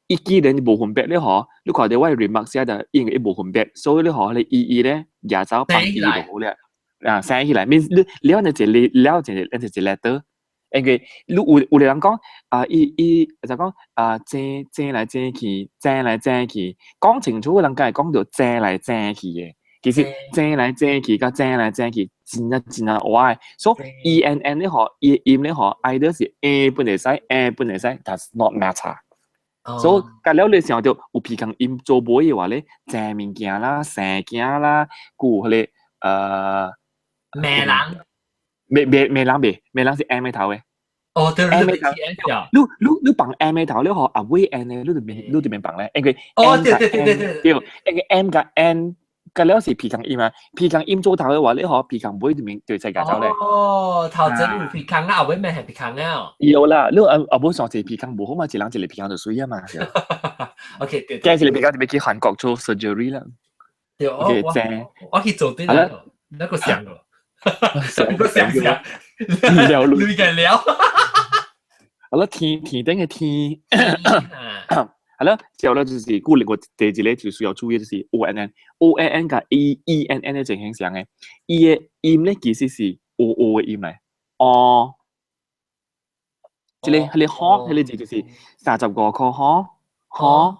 伊既然無分別咧嗬，你看到我 remark 寫的應該無分別，所以咧嗬，你 E E 咧也走放 E 就好了。啊，寫起來，免你了你一個了一個一個 letter。因為你有有的人講啊，伊伊就講啊，爭爭來爭去，爭來爭去，講清楚的人梗係講著爭來爭去的。其實爭來爭去佮爭來爭去，真正真正歪。所以 E N N 咧嗬，伊音咧嗬，either 是 A 本會使，A 本會使，does not matter。所以隔了你想著有鼻孔音做尾的話咧，爭物件啦，生囝啦，佮有彼個罵人。罵罵罵人袂，罵人是 M 頭的。哦，對對對對，你你你放 M 頭，你予後尾 N 的，你就免你就免放咧，因為哦，對對對對對，對，因為 M 佮 N 佮了是鼻孔音嘛，鼻孔音做頭的話，你予鼻孔尾就免就使共走咧。哦，頭前有鼻孔啊，後尾咪係鼻孔啊。有啦，你後後尾上一個鼻孔無好嘛，一人一個鼻孔就水啊嘛。 OK，對。加一個鼻孔就欲去韓國做 surgery 啦。對，我我去做對啦，那個想咯。個想想，聊亂嘅聊。好啦，天天頂嘅天，好啦，之後咧就是顧另外第二個就需要注意就是 O N N，O N N 佮 E E N N 的情形相嘅，伊的音咧其實是 O O 的音嚟，哦，這個彼個吼，彼個字就是35塊吼，吼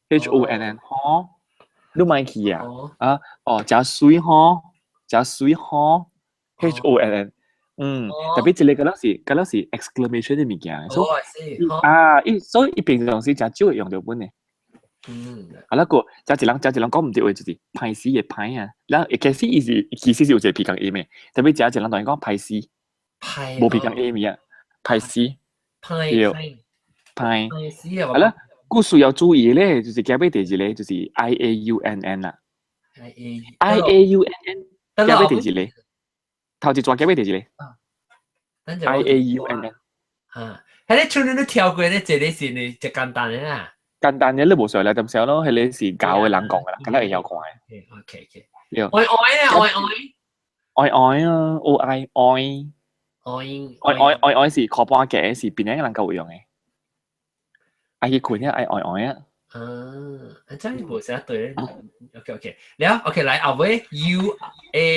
，H O N N 吼，你莫去啊，啊，哦，誠媠吼，誠媠吼。H O N N，嗯，特別這個敢若是敢若是 exclamation 的物件，所以啊，伊所以伊平常時誠少會用著本的。啊，那個誠濟人誠濟人講毋對話就是歹勢的歹啊，然後一開始伊是其實是有一個鼻孔音的，特別誠濟人當然講歹勢，無鼻孔音物啊，歹勢，對，歹，歹勢啊，啊啦，故需要注意咧，就是加尾第二個就是 I A U N N 啦，I A U N N，加尾第二個。頭一逝加尾第二個，I A U N N。啊，彼個像你跳過咧，這個是呢，就簡單的啦。簡單嘅你無需來點少咯，彼個是教的人講的啦，敢若會曉看的。 OK OK。對。愛愛啊，愛愛。愛愛啊，O I 愛。愛愛愛愛愛是靠半格，是邊個人夠用的。愛去睏啊，愛愛愛啊。啊，這樣無啥對。OK OK，了 OK 來後尾 U A。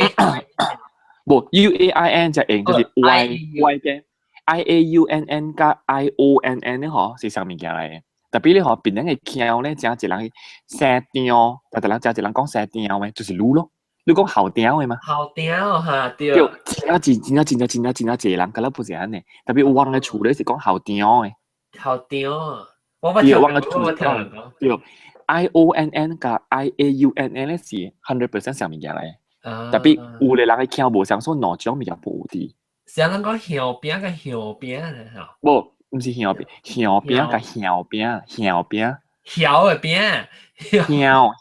無 U A I N 就用就是 Y Y 嘅 I A U N N 佮 I O N N 咧嗬是啥物件來的？特別咧嗬，別人嘅腔咧，誠濟人生張，但係人誠濟人講生張的，就是滷咯。你講後張的嘛？後張哈對。對，真正真正真正真正真正濟人，敢若不是按呢。特別有阮的厝咧是講後張的。後張，我捌聽，阮的厝是講對，I O N N 佮 I A U N N 咧是 100% 啥物件來的。特別有的人的腔無相，所以兩種物件無佇。啥人講香餅佮香餅吼？無，毋是香餅，香餅佮香餅，香餅。香的餅。香香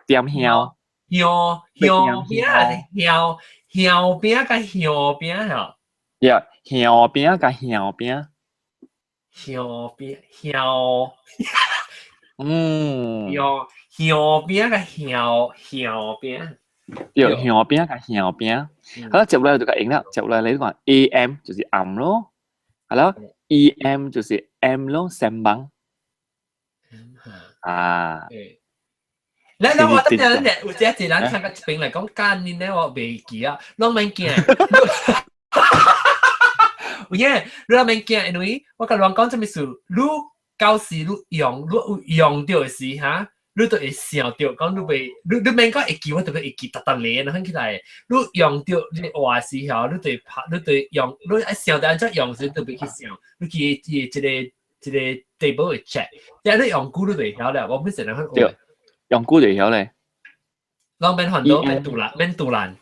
點香。香香餅香香餅佮香餅吼？呀，香餅佮香餅。香餅香。嗯。香香餅佮香香餅。對，香餅佮香餅。好啦，接落來就較用啦，接落來你講 A M 就是暗咯，係咯，E M 就是 M 咯，sembang。啊。來來，我等陣咧，有一個人聽個一邊來講，幹你咧，我袂記啊，攏免驚。有影，你攏免驚，因為我共人講啥物事，你到時你用你用著的時哈。你都會想著講你袂，你你免講會記，我特別會記，逐逐個若起來，你用著你話時候，你就拍，你就用，你愛想著按怎用時，特別去想，你去這個這個 table 會 check，但你用久你就會曉了，我本身人對，用久就會曉咧。攏免煩惱，免賭爛，免賭爛。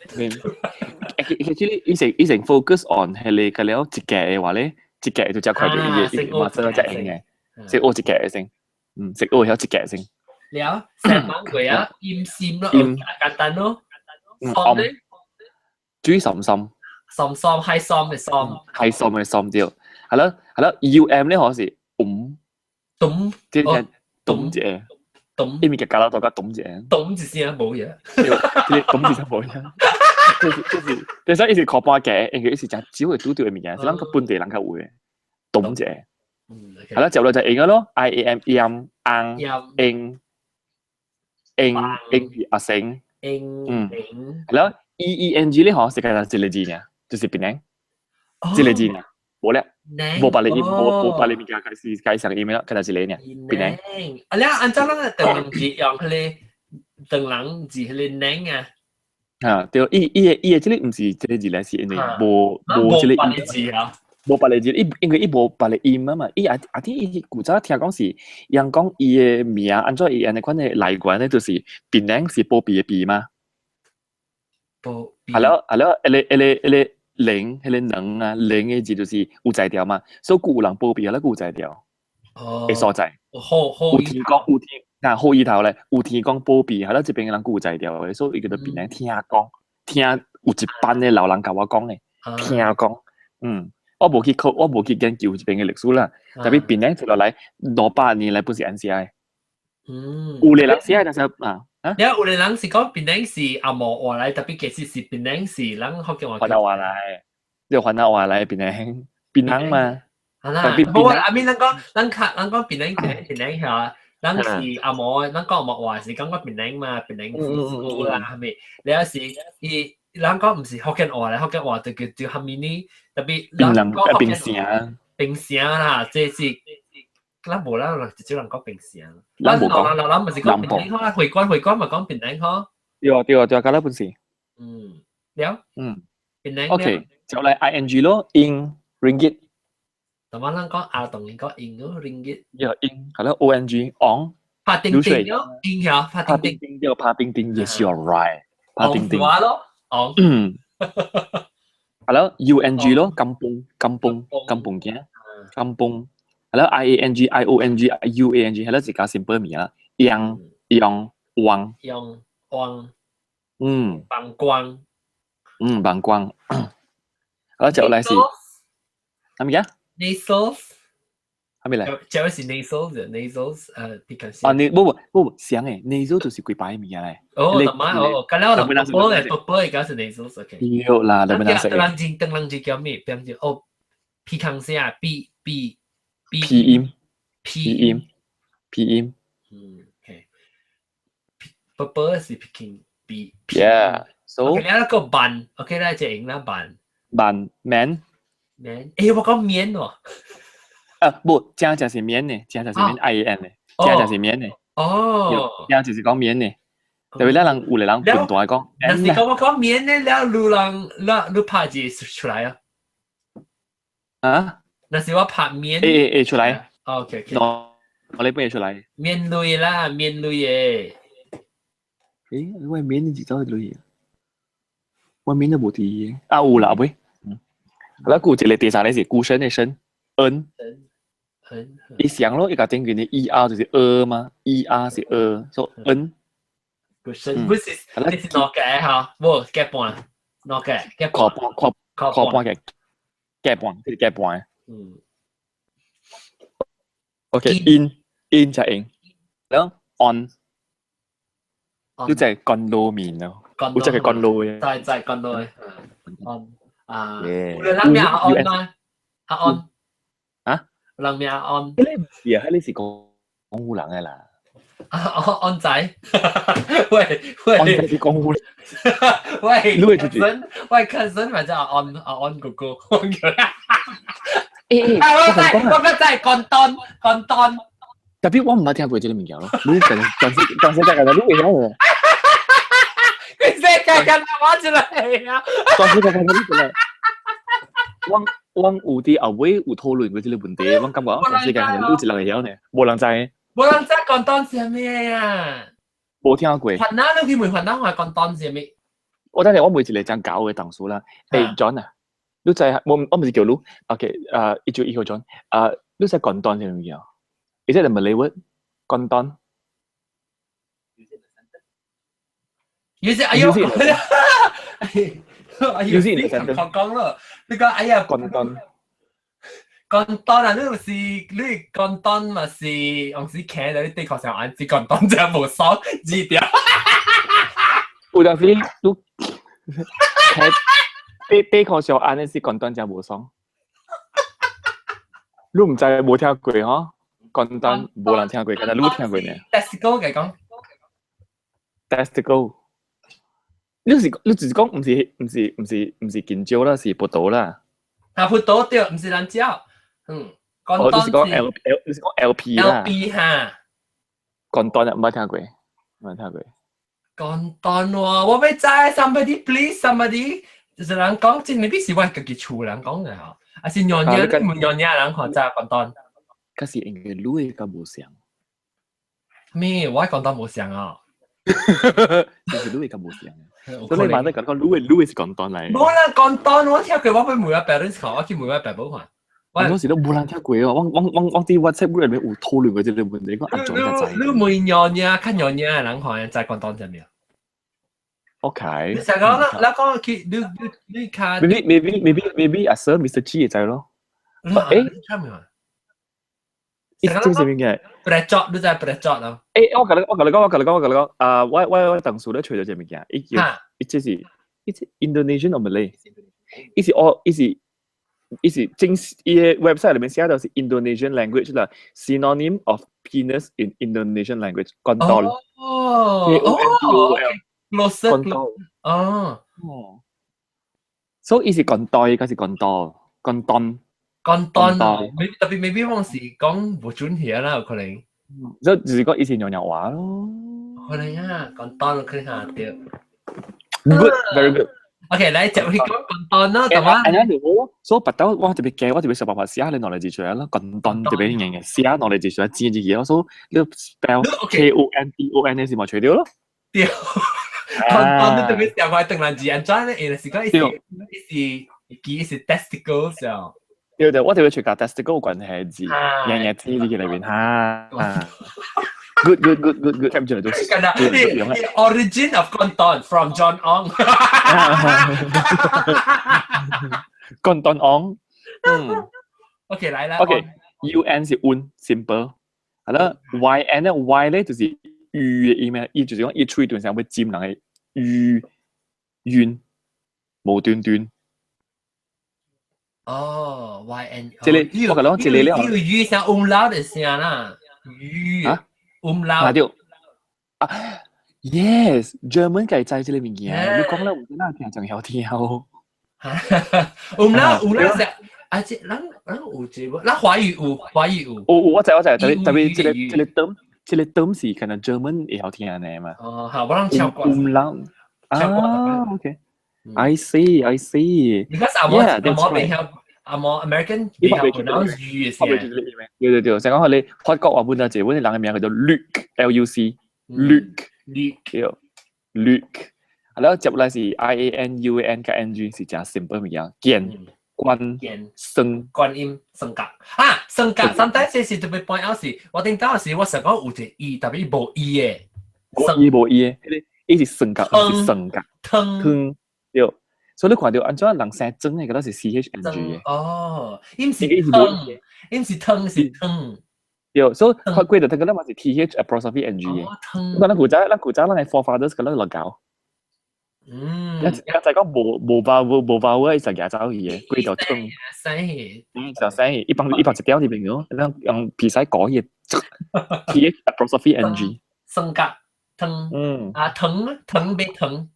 其實伊成伊成 focus on 係你個了一格的話咧，一格就真快就伊伊馬上就用嘅，識學一格先，嗯，識學曉一格先。了，成晚過啊，陰心咯，簡單咯。桑咧，水深深。深深係深嘅深。係深嘅深對。係咯係咯，U M 咧可是咚。咚。即係咚字。咚。呢面嘅加啦，大家咚字。咚字先冇嘢。咚字就冇嘢。就是就是，其實伊是靠半嘅，因為伊是真少會拄著嘅物件，是咱個本地人較有嘅。咚字。係啦，接落就應咯，I A M 音昂應應應是阿成。應。係咯，E E N G 咧嗬，是個一個字呢，就是檳城，一個字呢，無咧，無別個音，無無別個物件，是解上音啦，佢就一個呢，檳城。啊，你按照咱個唐人字用彼個唐人字彼個寧啊。啊，對，伊伊個伊個這個毋是這個字咧，是因為無無這個音字啊。無別個字，伊因為伊無別個音啊嘛，伊啊啊啲伊古早聽講是，人講伊個名按怎伊按呢款的來源咧，就是檳城是保庇的庇嘛。保庇。係咯係咯，一個一個一個零，彼個能啊，零的字就是有才調嘛，所以有人保庇，啦，有才調。哦。的所在。好好。有天講有天，嗱好意頭咧，有天講保庇，係咯，這邊的人有才調的，所以伊叫做檳城聽講，聽有一班的老人共我講的，聽講，嗯。我無去考，我無去研究這邊的歷史啦。特別檳城接落來200年來本是按寫的。有個人寫，但是啊，啊，有個人是講檳城是紅毛話來，特別其實是檳城是咱福建話。番仔話來，就番仔話來檳城，檳城嘛。係啦，無啊，阿咪咱講，咱較咱講檳城檳城嚇，咱是紅毛，咱講紅毛話是感覺檳城嘛，檳城是啦，係咪？你有時伊。人講毋是福建話咧，福建話就叫做蝦米呢？特別人講檳城，檳城啦，這是咱無啦，直接人講檳城。咱無講，咱毋是講檳城，會館會館嘛講檳城嗬。對啊對啊對啊，甲咱本是。嗯，了。嗯。檳城。 OK，就來 ing 咯，in ringgit。同埋咱講阿東講 in 咯，ringgit。對，in 係咯，ong on。拍叮叮咯，in 嚇，拍叮叮。對，拍叮叮，yes you're right。拍叮叮。咯。哦，嗯，係咯，U N G 咯，kampung kampung kampung 嘅，kampung 係咯，I A N G I O N G U A N G 係咯，一個 simple 名啦，樣樣汪，樣汪，膀光，嗯，膀光，好，接落來是，啥物嘢？Nasals，啥物來？這是 nasals，nasals，鼻孔。啊，你不不不，像誒，nasal 就是幾擺物件嚟。哦，同埋哦，咁了我讀波嘅，讀波而家是 nasals，OK。對啦，你咪識。當人字，當人字叫咩？變做哦，鼻孔聲，B B B。鼻音，鼻音，鼻音。嗯，OK。波波是鼻孔，B。 Yeah，so。 OK，你一個扮，OK 啦，就用啦扮。扮 man。面，誒，我講面喎。啊，無，正正是面呢，正正是面 I A N 呢，正正是面呢。哦。正就是講面呢。特別咱人有個人笨大講，若是講我講面呢，了你人，了你拍字出來啊？啊？若是我拍面，會會會出來。 OK OK。我你邊會出來？面類啦，面類的。誒，我面是走類啊？我面都無佇啊，有啦，尾。嗯。啦，有一個第三個是孤身的身，N。 N。伊想咯，伊個頂邊的 E R 就是 E 嘛，E R 是 E，所以 N。孤身，不是，你是兩個哈？無，隔半，兩個，隔半，半，半，半嘅，隔半，這是隔半。嗯。 OK，in in 就應，然後 on，你就係乾撈麵咯，有隻係乾撈嘅。在在乾撈嘅。on 啊，有人名阿安嗎？阿安。啊？人名阿安。你唔是啊？你是講講烏人嘅啦。啊安仔，喂喂，安仔是講烏人。喂，你會就是喂，cousin 或者阿安阿安哥哥。誒我我個真係乾單乾單。特別我毋捌聽過這個物件咯，你全全世全世界嘅你會曉無？佢世界嘅我出來啊！全世界嘅你出來。我我有佇後尾有討論過這個問題，我感覺全世界係你一人會曉呢，無人知。無人知乾單是咩啊？無聽過。番仔你去問番仔話乾單是咩？我等下我問一個真𠢕的同事啦，誒 John 啊，你知我我毋是叫你，OK，啊，1號 John，啊，你知乾單是啥物件？Is it a Malay word？乾單？有時哎呦，哎呦，你講講咯，你講哎呀，滾蛋。滾蛋啊！你是你滾蛋嘛是用時企喺你地殼上按字滾蛋就無爽字掉。有陣時你企地殼上按的是滾蛋就無爽。你毋知無聽過吼？滾蛋無人聽過，敢若你聽過呢？Testicle 嘅講，testicle。你就是講毋是香蕉啦，是葡萄啦。啊，葡萄對，毋是香蕉。嗯，哦，你是講 L L，你是講 L P 啦。 L P 哈。滾蛋啊，毋捌聽過，毋捌聽過。滾蛋喎，我欲知，somebody please somebody，就是人講，這未必是我家己厝人講嘅吼，還是娘娘唔娘娘人看知滾蛋。可是因為你的較無像。咩？我滾蛋無像啊？就是你的較無像。所以你問得講講你的是滾蛋嚟。無啦，滾蛋我聽過，我欲問我 parents 看，我去問我爸母看。我嗰時都無人聽過哦，我佇 WhatsApp 裏面有討論過這個問題，講按怎才知？你問娘娘，較娘娘的人看知滾蛋啥物？OK。你成講啦，你講去你你你看。 Maybe 阿 Sir Mr. G 會知咯。誒？這是咩嘅？ Brecot，你知 brecot 咯？誒，我共你講，我共你講，啊，我同事咧揣著這物件，伊叫伊這是伊是 Indonesian or Malay？伊是哦，伊是正伊个 website 裏面寫到是 Indonesian language 啦，synonym of penis in Indonesian language，kontol。哦，K O N T O L。老實。 kontol。哦。哦。所以伊是 kontoi，還是 kontol？kontol。 kontol，特別 maybe 往時講無準起啦，有可能。所以就是講伊是娘娘話咯。可能啊，kontol 可能下對。 Good, very good. OK，來接去講滾蛋咯，同嘛？係啊，就好。所以白豆我特別驚，我特別想辦法寫你落嚟字出來咯。滾蛋特別硬硬寫落嚟字出來，剪字嘢，所以你 spell K O N T O N 是咪除掉咯？對。滾蛋你特別想塊鄧蘭字，按怎咧？因為是講伊是伊是記是 testicle 就。對對，我特別除甲 testicle 有關係字，硬硬字字裏邊哈。Good good good good good，聽住嚟都。 The origin of 滾蛋 from John Ong。滾蛋 Ong。嗯。 OK，來啦。 OK，U N 是 un simple，係啦，Y N 咧 Y 咧就是魚嘅意咩？伊就是講伊喙段上會尖人嘅魚圓無端端。哦，Y N。這個我講這個咧。呢個魚聲 umlaut 的聲啦，魚。啊？ umlaut。對。啊，yes，German 計知這個物件，你講了有哪聽真曉聽哦。 umlaut umlaut 聲，啊，這咱有這無？咱華語有，華語有。有有，我知我知，特別特別這個 term，這個 term 是可能 German 會曉聽的嘛。哦，好，我攏唱過。 umlaut 啊，OK。I see, I see. 你講阿摩阿摩變曉阿摩 American 變曉 pronounce 語嘅聲。對對對，成講你法國話本來這本人嘅名叫做 Luc，L U C，Luc。 Luc。對，Luc。然後接落來是 I A N U A N 加 N G 是誠 simple 物件，健觀生觀音性格啊，性格。三代這是特別 point out 是，我頂當時我想講有一個 E，特別無 E 嘅。無 E 無 E 嘅，伊是性格，是性格。湯。對，所以你看著按怎人生真嘅，嗰個是 C H N G 嘅。哦，伊毋是湯，伊毋是湯，是湯。對，所以佢過就聽講嘛是 T H apostrophe N G 嘅。湯。咱古早咱嘅 forefathers 嗰個落教。一一就講無 vowel 無 vowel 伊就舉走去嘅，規條湯。生氣。嗯，就生氣，一幫一點入邊咯，咱用比賽講伊 T H apostrophe N G。性格湯。嗯。啊，湯湯欲糖。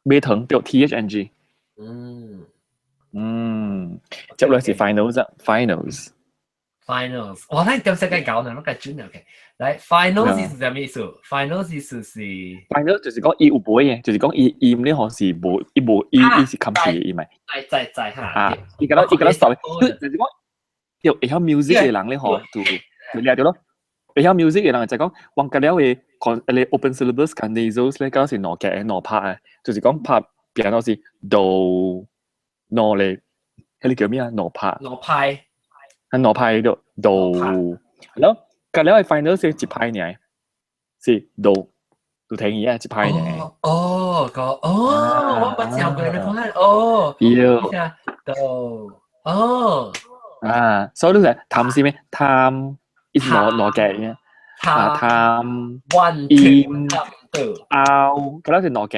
欲糖對 T H N G。嗯。嗯，接落來是 finals 啊，finals。 finals，哇！咱點識計搞呢？攏該準 OK。來，finals 是啥物意思？finals 意思是 final 就是講伊有背嘅，就是講伊音咧，嗬是無伊無伊伊是冚住嘅伊咪。在在在哈。啊，伊敢若十，就是講，有會曉 music 嘅人咧，嗬，就就掠著咯。會曉 music 嘅人就講，往個了嘅個 open syllables 佮 nasals 咧，敢若是兩格兩拍嘅，就是講拍 piano 是 do 兩咧，彼個叫咩啊？兩拍。兩拍。係兩拍就 do，係咯。隔了嘅 final 是一拍爾，是 do，就停伊啊，一拍呢。哦哦個哦，我捌聽過，你講哦，對。都哦。啊，所以你就貪是咩？貪伊是兩兩個嘅。啊，貪音拗，嗰粒是兩個，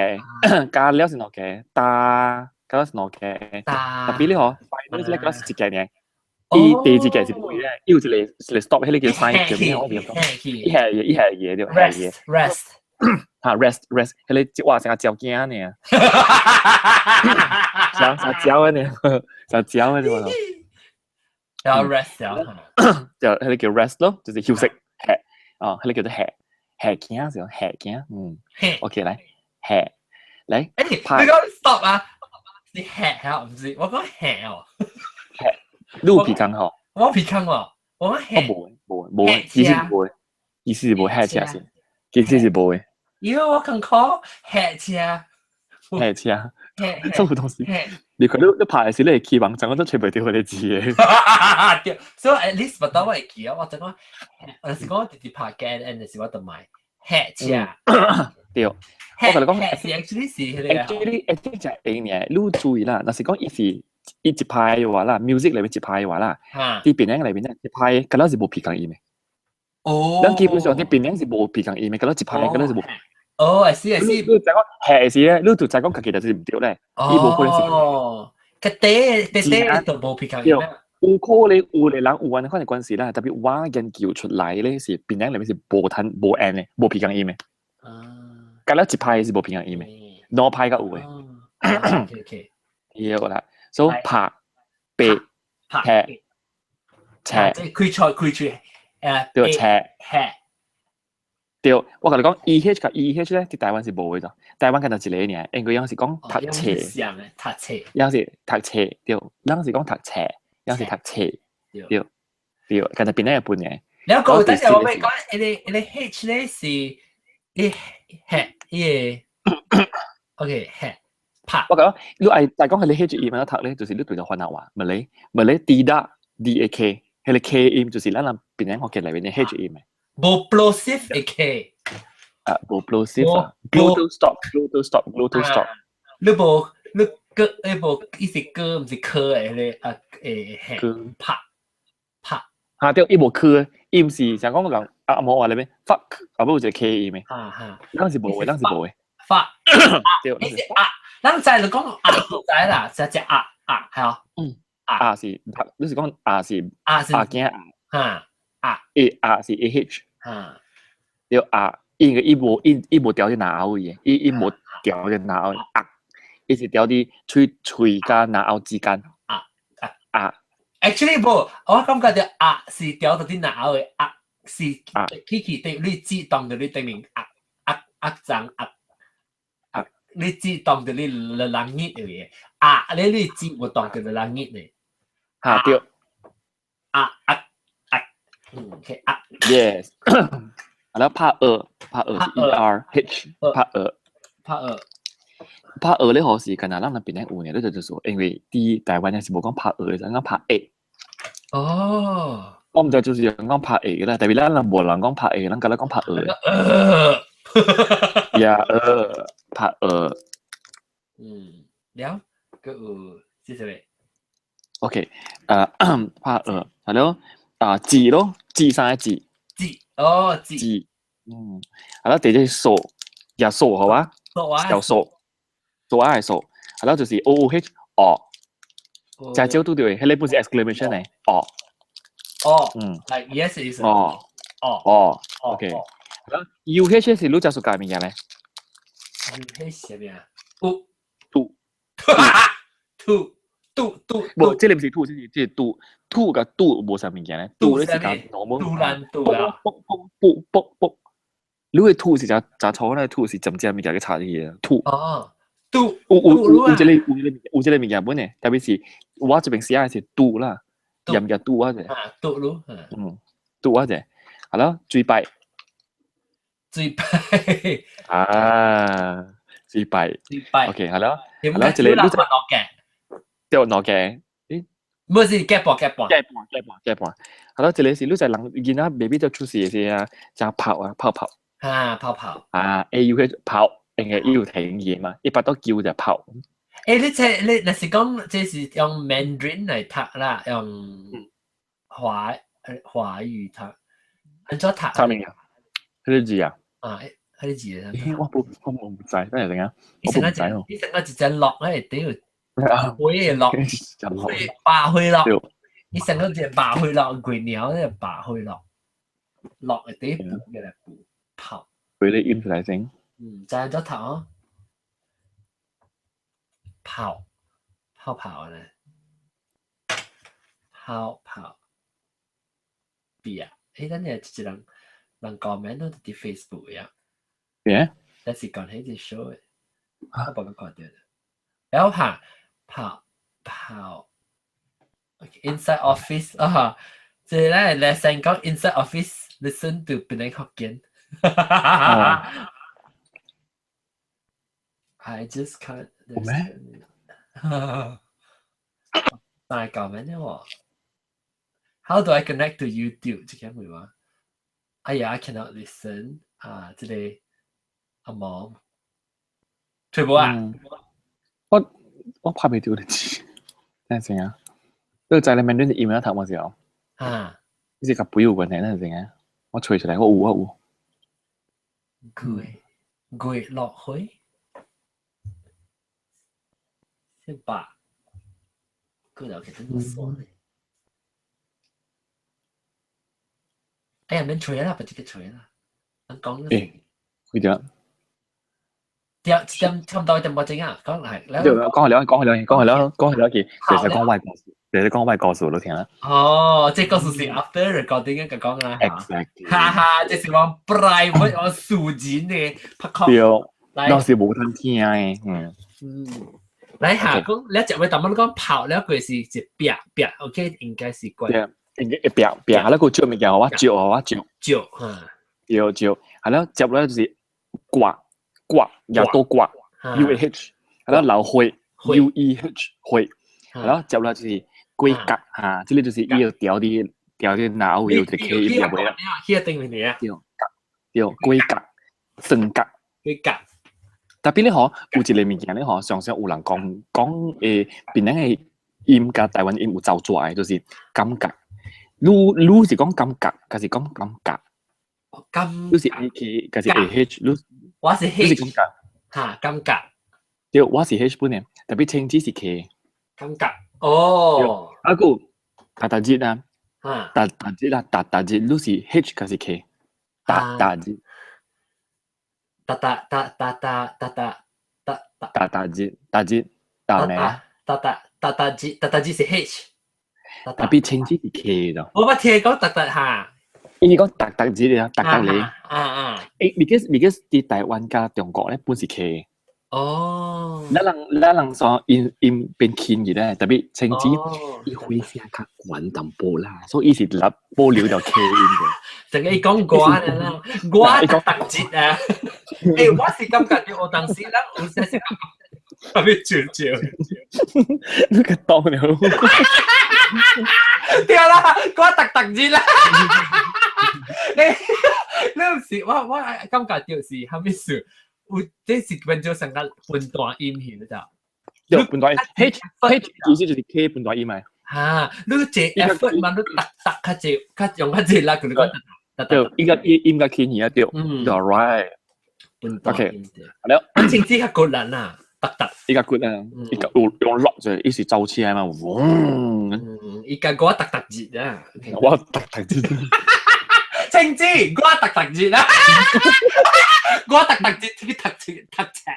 加了是兩個，打嗰粒是兩個。特別你嗬，你嗰粒是一個呢。伊第二個是唔會咧，伊有一個一個 stop，彼個叫 sign 叫咩？我唔記得。伊係伊係嘢對，係嘢。 rest。嚇 rest rest，彼個哇成個鳥驚呢。啥啥鳥呢？啥鳥呢？我要 rest 啊。就彼個叫 rest 咯，就是休息，係哦，彼個叫做係係驚是係驚，嗯，OK 來係來。誒，你講 stop 啊？是係係唔是？我講係哦。係。你有鼻孔吼？我鼻孔喎，我講我無無無，其實無，其實是無下車先，其實是無的。因為我剛講下車，下車，這個東西，你看你你拍的時，你會起網站，我都揣袂著彼個字的。對，所以 at least 我當我會記啊，我就講，有時講我直直拍機，and 時我就買下車。對，我共你講，actually 是彼個。 actually actually 就係呢，你注意啦，若是講伊是伊一拍的話啦，music 裏面一拍的話啦，佇檳城裏面一拍，敢若是無鼻孔音的。哦。咱基本上佇檳城是無鼻孔音的，敢若一拍，敢若是無。哦，I see I see。你知講下時咧，你就知講家己就是毋對咧，伊無可能是。哦，個底底底都無鼻孔音。有可能有的人有按呢款的關係啦，特別我研究出來咧是檳城裏面是無吞無按的，無鼻孔音的。啊。敢若一拍是無鼻孔音的，兩拍較有的。 OK OK。對啦，所以拍、白、斜、斜，開菜開嘴，對斜。斜。對，我共你講，E H 佮 E H 咧，佇台灣是無的咋，台灣敢若一個爾，因為樣是講讀冊，讀冊，樣是讀冊，對，咱是講讀冊，樣是讀冊，對，對，敢若邊一半爾。你講，等下我咪講，彼個 H 咧是，伊 H 伊個，OK H 拍。我講，你愛大講彼個 H 音怎讀咧，就是你對著番仔話，Malay Malay tidak D A K，彼個 K 音就是咱人檳城福建內面的 H 音的。無 plosive 的 K。啊，無 plosive 啊，glottal stop，glottal stop，glottal stop。你無你個你無伊是歌，毋是科的彼個啊誒，拍拍。嚇對，伊無科，伊毋是像講人阿毛話裏面 fuck，後尾有一個 K 音的。哈哈。咱是無的，咱是無的。發。對。啊，咱知就講啊，知啦，就只啊啊，係啊。嗯。啊是，你是講啊是啊是阿囝啊。啊 A 啊是 A H。啊。對啊，因為伊無伊伊無調佇嚨喉的，伊伊無調佇嚨喉啊，伊是調佇喙喙佮嚨喉之間。啊啊啊！Actually 無，我感覺著啊是調佇嚨喉的啊，是起起對，你舌當著你頂面啊啊啊髒啊啊，你舌當著你人熱的啊，你你舌無當著你人熱的。嚇對。啊啊啊，嗯，OK 啊。 Yes。啊，拍貳，拍貳是 E R H，拍貳，拍貳，拍貳咧，何時？敢若咱那邊有呢？你就就是說，因為佇台灣是無講拍貳，咱講拍會。哦。我毋知就是講拍會啦，特別咱人無人講拍會，咱敢若講拍貳。呀，拍貳。嗯，了，閣有是啥物？OK，拍貳，係咯，啊字咯，字三個字。字，哦字。字，嗯，係咯，第一是數，也數好啊，小數，數啊係數，係咯，就是 O O H 哦，真少拄著的，彼個不是 exclamation 呢，哦，哦，嗯，like yes 意思，哦，哦，哦，OK，U H 是你真數教物件咧？U H 啥物啊？有，吐，吐，吐吐，無，這個毋是吐，這是這是吐，吐佮拄無啥物件咧，拄咧是講normal，拄爛拄啊，卜卜卜卜卜，你會吐是誠誠粗咧，吐是針尖物件去插入去吐。哦，拄有有有有這個有這個有這個物件本咧，特別是我這邊寫的是拄啦，鹽嘅拄啊者。啊，拄咯，嗯，拄啊者，好啦，水拜，水拜，啊，水拜，水拜，OK，好啦，好啦，這個你就對兩個，誒，唔是夾半夾半，夾半夾半夾半，好啦，這個是你在人囡仔 baby 就出世的時啊，誠泡啊泡泡。啊，泡泡。啊，A U H 泡，應該有停嘢嘛，一百多叫就泡。欸，你這你若是講這是用 Mandarin 來讀啦，用華語讀，按怎讀？啥物啊？彼個字啊？啊，彼個字啊？欸，我唔知，等下等下，我唔知哦。你成個一隻落喺底，灰的落，灰白灰落，你成個一隻白灰落，鬼鳥那個白灰落，落喺底補嘅來補泡。俾你音出來先。嗯，知按怎讀哦？泡泡泡呢？泡泡比啊！欸，咱個一人人 comment 都佇 Facebook 呀。咩？但是講彼個 show 的，我無看著。然後跑跑跑，inside office 啊，這個咱來先講 inside office listen to 檳城福建。I just can't。咩？但係講咩呢？How do I connect to YouTube？這個會話，哎呀，I cannot listen 啊！這個阿毛，吹無啊？我拍袂著你字，等陣先啊！你知你面對 email 讀冇時候？啊，呢是佮背有關係，等陣先啊！我吹出來，我有我有。月月落去，一百，個頭其實都酸咧。哎呀，免吹啦，不直接吹啦。咱講。欸，幾點？對，一點差唔多一點半鐘啊，講嚟。對，講了，講了，講了，講了去，其實講外故事，其實講外故事都聽啦。哦，這故事是 after recording 嘅講啊。 Exactly。哈哈，這是我 private 我私人的拍 call。對，當時無通聽的，嗯。嗯。來下講，你食尾淡薄你講泡了過是一壁壁，OK，應該是怪。對，應該一壁壁，啊，個借物件我借我借。借，哈。對借，係啦，接落來就是掛。掛也多掛，U A H，係啦，流血 U E H 血，係啦，接落來就是龜甲嚇，這個就是伊個調啲調啲腦有一個 K 入尾啦。彼個頂面啊。對，對，龜甲、算甲、龜甲。特別咧嗬，有一個物件咧嗬，常常有人講講檳城的音佮台灣音有走轉的，就是感覺。你是講感覺，還是講感覺？感。你是 A K，還是 A H？你我是 H，你是感覺。哈，感覺。對，我是 H 本的，特別清字是 K。感覺。哦。啊個，達達節啊，達達節啊，達達節，你是 H 還是 K？達達節。達達達達達達達達達達節，達節，達咩？達達達達節，達達節是 H。特別清字是 K 就。我捌聽講達達哈。伊講達達節啊，達達你。啊啊。欸，because 佇台灣佮中國咧本是 K。哦。咱人說音音變輕去咧，特別清字，伊火聲較懸淡薄啦，所以伊是立保留條 K 音嘅。成個伊講歌啦，我達達節啊。欸，我是感覺我當時咱有些是特別笑笑。你個當了。對啦，我達達節啦。你你有時我感覺就是蝦米事？有這是變做成個分段音去，你知？對，分段音 H H 其實就是 K 分段音嘛。哈，你這 effort 嘛，你達達較濟，較用較濟力，佢講達達。對，應該音應該輕啲啊，對。嗯。Right。分段音。好了。清字較困難啦，達達。伊較困難，伊較有用落就伊是走車嘛，嗡。嗯，伊較我達達節啊。我達達節。清字，我達達節啦。我達達節去讀冊讀冊。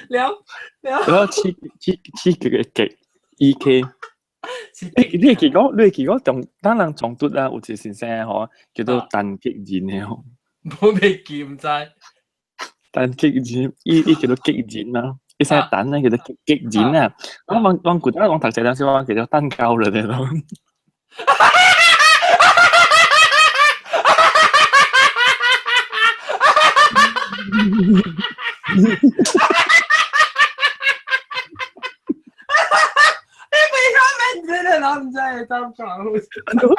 了了。了，刺刺刺激的激 E K。你會記講，你會記講，從咱人從拄啊，有一個先生吼，叫做陳吉仁的吼。我未記，毋知。陳吉仁，伊叫做吉仁啊，伊姓陳啊，叫做吉仁啊。我我舊陣我讀冊當時，我叫做蛋糕了的咯。你袂曉免這個人毋知會怎講。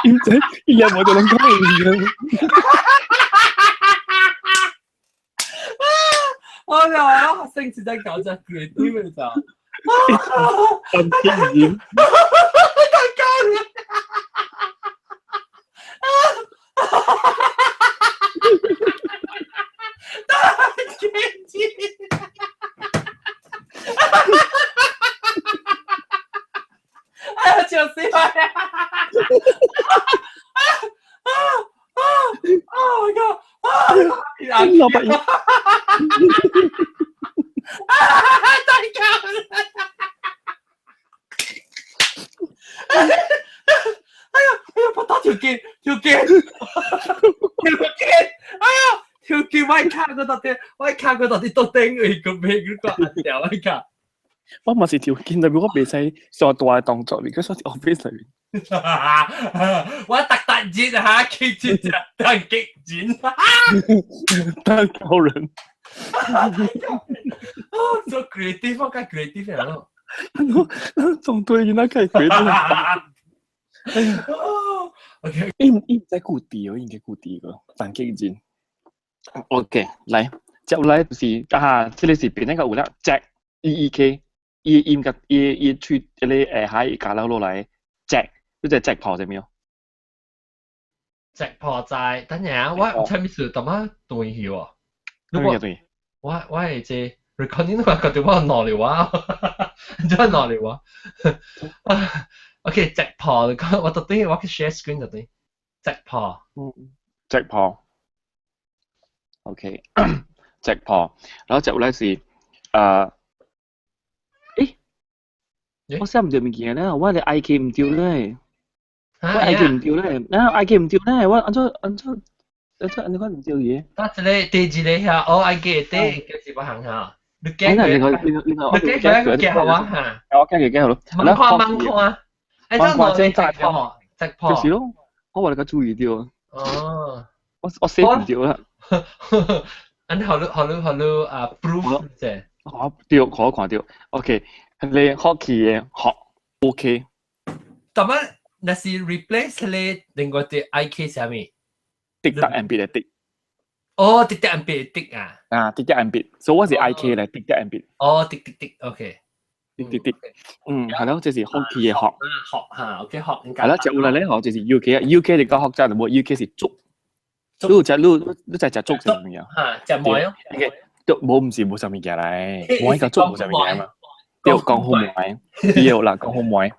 伊毋知，伊也無就攏講會。我就話學生真係搞隻 creative 就。咁經驗。太搞啦！大經驗。哎呀，笑死我啦！Oh my god！啊！老闆。太搞啦！哎呀哎呀！我打條肩，條肩，條肩，哎呀！條肩我卡嗰度啲，我卡嗰度啲都頂佢個尾嗰個壓掉我卡。我嘛是條肩，特別我袂使上大嘅動作，如果說 office 裏面。我特特熱下，激戰就當激戰。當高人。哦，做 creative 我較 creative 咯。我總對囡仔較 creative。 OK，伊伊毋知固定哦，應該固定個反擊戰。OK，來，接落來就是啊，這個是變那個有啦，隻 E E K，伊音甲伊伊喙一個海加落落來，隻，你知隻炮啥物哦？隻炮在，等陣我毋知咩事，淡仔斷去喎。如果我我係這 recording 我覺得我攞嚟話，真係攞嚟話。OK，隻炮，我特登我去 share screen 就對，隻炮。嗯，隻炮。OK，隻炮，然後接落來是，誒，我寫毋著物件咧，我的 I K 毋對咧，我 I K 毋對咧，啊 I K 毋對咧，我按怎按怎按怎按怎款毋對去？啊，這個第二個遐，哦 I K 第就是別行下，你記佢，另外另外另外，你記佢記好啊嚇，我記佢記好咯，猛看猛看，哎，這看這隻炮，隻炮，就是咯，我話你較注意著。哦，我我寫毋對啦。按好咯好咯好咯啊，proof 者。我對，我看著。OK，你 hockey 嘅學 OK。但係若是 replace 你另外隻 IK 啥物？滴答 M B 嘅滴。哦，滴答 M B 滴啊。啊，滴答 M B，所以我是 IK 嚟，滴答 M B。哦，滴滴滴，OK。滴滴滴，嗯，係咯，這是 hockey 嘅學。學嚇，OK 學應該。係咯，接落嚟咧學就是 UK 啊，UK 你講學習就冇，UK 是粥。你食你你就食粥啥物件？嚇，食糜咯。對，無毋是無啥物件來，糜甲粥無啥物件嘛。對，講好糜，對啦，講好糜。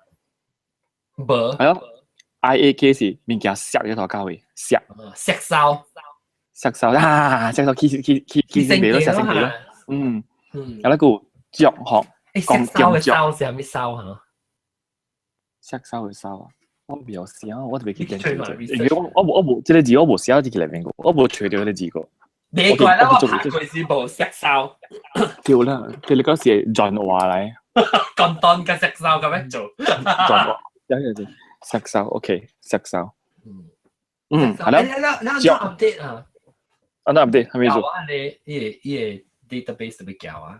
無。係咯，I A K 是物件錫喺頭教位，錫。錫燒。錫燒啊！錫燒起起起起身皮咯，錫身皮咯。嗯。嗯。啊，那個腳學。錫燒嘅燒是啥物燒嚇？錫燒嘅燒啊！我袂曉寫，我特別去研究。因為我我無我無這個字我無寫佇內面過，我無揣著這個字過。你怪啦，我拍過是無錫燒。對啦，佢哋嗰時係轉話來。簡單嘅錫燒咁樣做。轉話，有有有，錫燒，OK，錫燒。嗯。嗯，係啦。你你 update 啊？啊，update 係咩意思？我你伊個伊個 database 特別叫啊。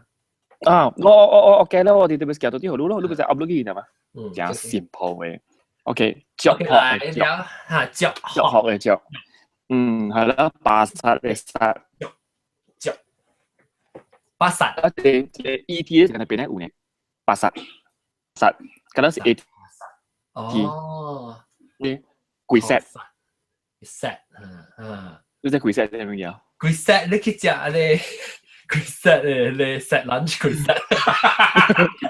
啊，我我我我記啦，我 database 叫到啲好咯，你不是 upload 去嘛？嗯。真 simple 嘅。OK，腳學嘅腳，嚇腳腳學嘅腳，嗯，係啦，巴薩嘅薩，腳，巴薩。啊，這這 E T 咧，喺邊咧有呢？巴薩，薩，可能是 A T。哦。呢，鬼 set。 set，嗯嗯。你知鬼 set 係咩嘢？鬼 set 你去食咧，鬼 set 咧，你 set lunch 鬼 set。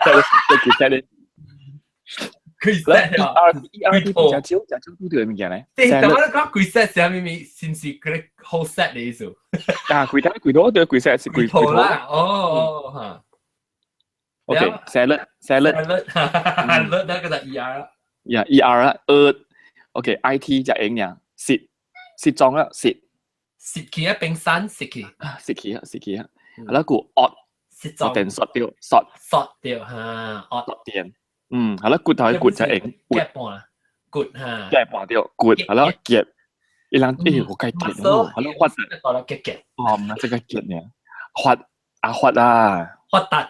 鬼 set 咧。佢 set 啊，E R T 食少食少拄著嘅物件咧。對，但我講佢 set 啥物物，是毋是佢好 set 嘅意思？啊，櫃台櫃台對櫃 set 是櫃櫃啦，哦哦嚇。 OK，salad salad salad，那個就 E R 啦。呀，E R 啦，呃，OK，I T 就影樣，蝕蝕裝啦，蝕。蝕去一冰山蝕去。蝕去啊，蝕去啊，係啦，個惡蝕裝。電索掉，索。索掉嚇，惡。索電。嗯，係啦，骨頭係骨就影，夾半，骨嚇，夾半掉，骨係啦，夾，伊人欸我該夾哦，係咯，發，夾夾，哦，唔係這個夾呢，發啊發啊，發達，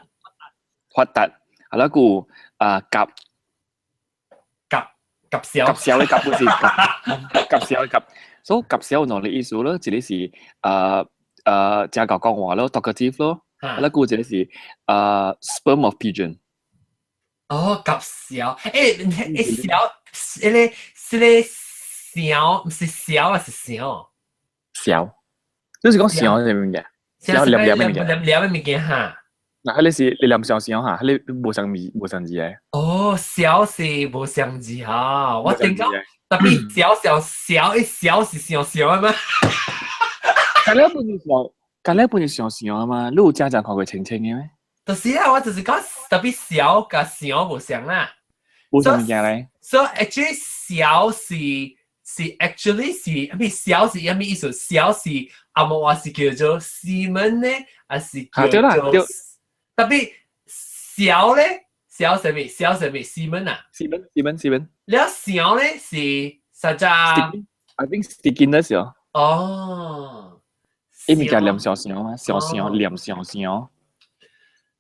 發達，係啦，個啊夾，夾，夾痟。夾痟的夾不是夾夾痟的夾，所以夾痟有兩個意思咯，一個是誠𠢕講話咯，talkative 咯，啊啦，閣一個是sperm of pigeon。哦，夾痟，痟，彼个彼个痟，毋是痟還是痟？痟，你是講痟啥物件？痟黏黏的物件。黏黏的物件哈。嗱，彼個是你黏相痟哈，彼個無相字無相字的。哦，痟是無相字哈，我頂講特別痟痟痟，一痟是相痟的嗎？隔了本是相，隔了本是相痟啊嘛，你有真正看過清清的咩？就是啊，我就是講特別痟佮相無相啦。無相物件咧。 So actually 痟是 actually 是，啥物痟是啥物意思？痟是紅毛話是叫做 semen 呢，還是叫做？特別痟咧，痟啥物？痟啥物？semen 啊？semen semen semen。了相咧是實在。 I think stickiness 哦。哦。伊物件黏相相嘛，相相黏相相。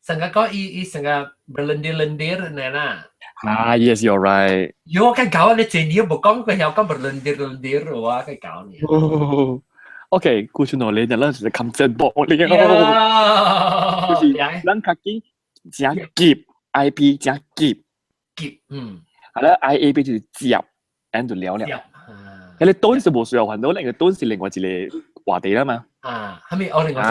成個講伊伊成個 berlendir-lendir 呢啦。啊，yes, you're right。喲，我計搞你這年無講過曉講 berlendir-lendir 我計搞你。 OK，過去兩年就咱是冚節目了。就是咱家己誠急，IP 誠急。急，嗯。係啦，IAP 就是接，and 就了了。彼個頓是無需要煩惱，那個頓是另外一個話題啦嘛。啊，係咪我另外一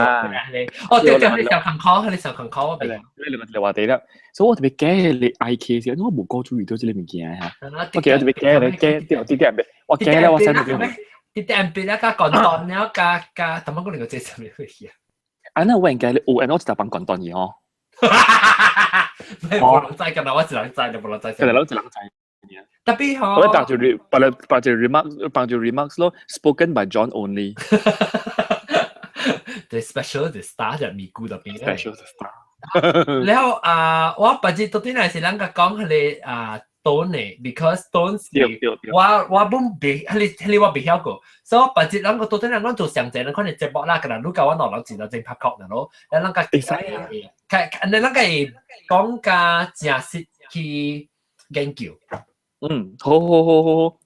個？哦，對對，你上課，你上課我係另外一個話題啦。所以我特別驚你 IK 時，我無講注意到這個物件嚇。我記得特別驚你驚，對對對，我驚咧，我先特別。啲啲別咧加簡單了，加加，點解講另外這上面會啊？啊，那我應該你有，我一就幫簡單嘢吼。無人知㗎啦，我一人知就無人知。佢哋攞一人知。特別吼，我放住放放住 remarks，放住 remarks 咯，spoken by John only。對 special 就 star 就咪咕特別。 special 就 star。然後啊，我別日到底係是咱個講彼個啊 tone 的，because tone 是我我本袂，彼個我袂曉過，所以我別日咱個到底人講做上濟，咱可能節目啦，可能你教我兩人真正拍確咯，咱咱個會使啊，較，咱個會講較誠實去研究。嗯，好好好好好。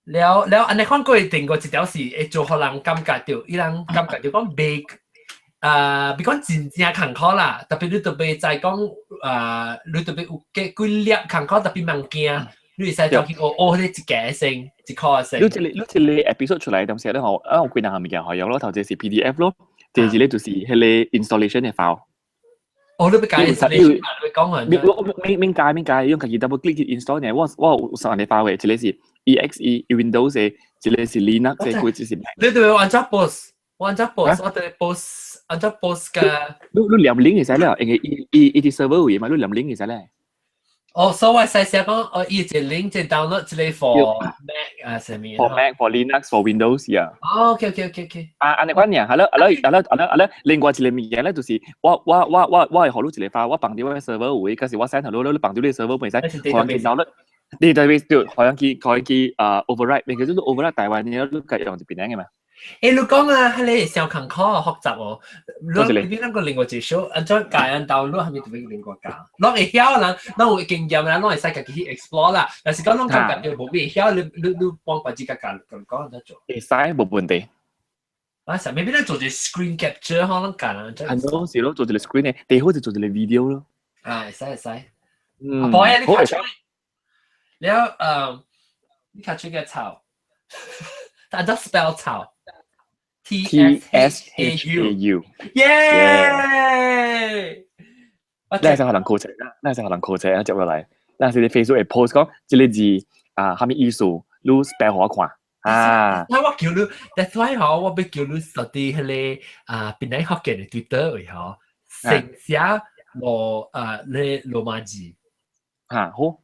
了了，按呢看過定過一條是會做予人感覺著，伊人感覺著講袂啊，比講真正艱苦啦，特別你特別在講啊，你特別有幾幾粒艱苦，特別物件，你會使走去學學彼一家先，一箍先。你這個 episode 出來，當時咧，我啊，我幾樣物件可用咯，頭一是 PDF 咯，第二咧就是彼個 installation 的 file。哦，你欲改 installation 你講啊？我免免改免改，用家己 double click 去 install 呢。我我有三個 file 的，一個是 EXE Windows 的，一個是 Linux 的，一個是 Mac。你對按怎 post？我按怎 post？我對 post 按怎 post 㗎？你你連 link 會使了，因為伊伊伊佇 server 位嘛，你連 link 會使咧。哦，所以我使寫講，哦，伊一個 link 就 download 一個 for Mac 啊，啥物？For Mac、for Linux、for Windows 呀。哦，OK。啊，按呢款爾，係咯，係咯，係咯，係咯，係咯。另外一個物件咧，就是我我我我我會予你一個 file，我放佇我 server 位，可是我 send 予你，你放佇你 server 袂使，予人去 download。 database 對，予人去予人去啊 overwrite，你叫做 overwrite 台灣，你你家用一邊嘅嘛？欸，你講啊，彼個小艱苦複雜哦。你你咱個另外一個小，按怎教人 download 係咪特別另外教？攏會曉人，攏有經驗人，攏會使家己去 explore 啦。但是講攏感覺就無會曉，你你你幫別自己教教講按怎做？會使無問題。啊，啥？maybe 咱做一個 screen capture 可能教人。係咯，是咯，做一個 screen 嘅，第好就做一個 video 咯。啊，會使會使。嗯，好，你卡出。了，你卡出個草，但怎 spell 草？T S H A U。耶！你係想學人課程啦，你係想學人課程啊，接落來，咱是佇 Facebook 會 post 講這個字啊，啥物意思，你 spell 予我看啊。那我叫你，that's why 嗬，我欲叫你實佇彼個啊，檳榔福建的 Twitter 位嗬，先寫羅啊，咧羅馬字。嚇好。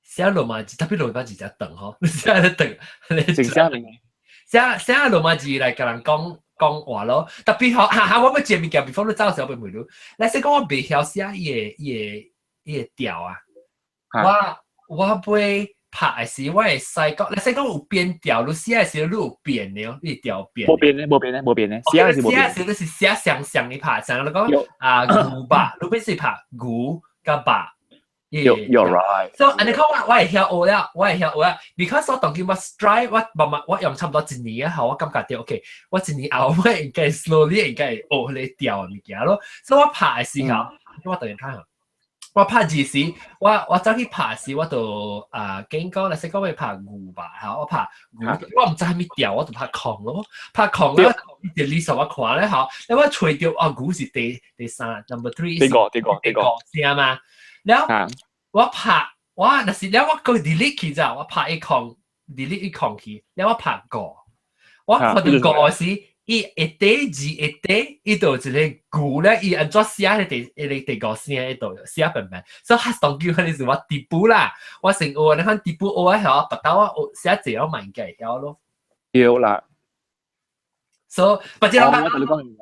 寫羅馬字，特別羅馬字誠長嗬，你寫咧長，先寫明。寫寫羅馬字來共人講講話咯，特別嗬，哈哈，我欲接物件，before 你走時候欲問你，來說講我袂曉寫伊的伊的伊的調啊，我我欲拍的時，我會使講，來說講有變調，你寫的時你有變的哦，你調變。無變的，無變的，無變的，寫是無變。寫的時你是寫雙雙的拍，像你講啊牛肉，你欲是拍牛佮肉。You're right。 So 按呢講我會曉學了，我會曉學了，because 我當今我 try 我慢慢我用差唔多一年啊，後我感覺著 OK，我一年後我應該 slowly 應該學彼個調物件咯。所以我拍的時候，我突然看下，我拍字時，我走去拍時，我就啊經講，你識講會拍牛吧？嚇，我拍牛，我毋知啥物調，我就拍空咯，拍空啦，一個 list 我看咧嚇，你我揣著啊牛是第三 number three，第個第個第個聲嘛，了我拍我若是了我閣 delete 去咋，我拍一空 delete 一空去，了我拍五，我看著五時，伊一塊字一塊，伊就有一個牛咧，伊按怎寫咧第一個第五聲彼度寫平平，所以較當叫可能是我底部啦，我先學你看底部學啊曉，別兜我學寫字我嘛應該會曉咯。對啦。所以，別只我同你講，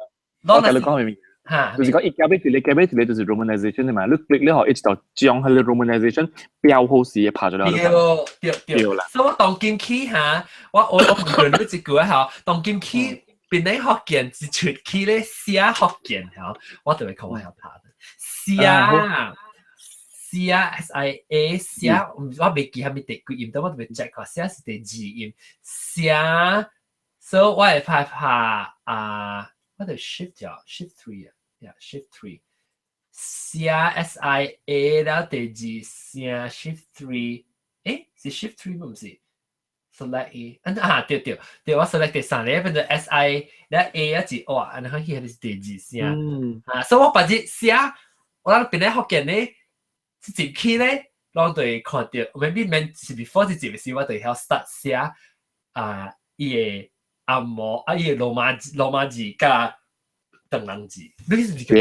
我同你講明。嚇，就是講伊加尾一個加尾一個就是 romanization 嘛，你 click 了後，一直就將彼個 romanization 標好時拍出來。對對對啦。所以我當今起嚇，我問過你一句嚇，當今起檳城福建一出去咧寫福建嚇，我就會看我曉拍的。寫寫 SIA 寫，我袂記啥物第幾音，但我就會 check 看寫是第二音寫，所以我會拍拍啊，我就 shift 咗 shift three 啊。Yeah, shift three. 寫 SIA 了第二聲 shift three，誒是 shift three 毋是？select 伊，啊對對對，我 select 第三個變做 SI，了 A 一字哇，按呢看起來是第二聲。啊，所以我別日寫，我諗檳城福建咧，一入去咧，攏就會看著，maybe 免是 before 這集時，我就會曉 start 寫啊，伊的紅毛啊，伊的羅馬字佮唐人字，你是毋是叫？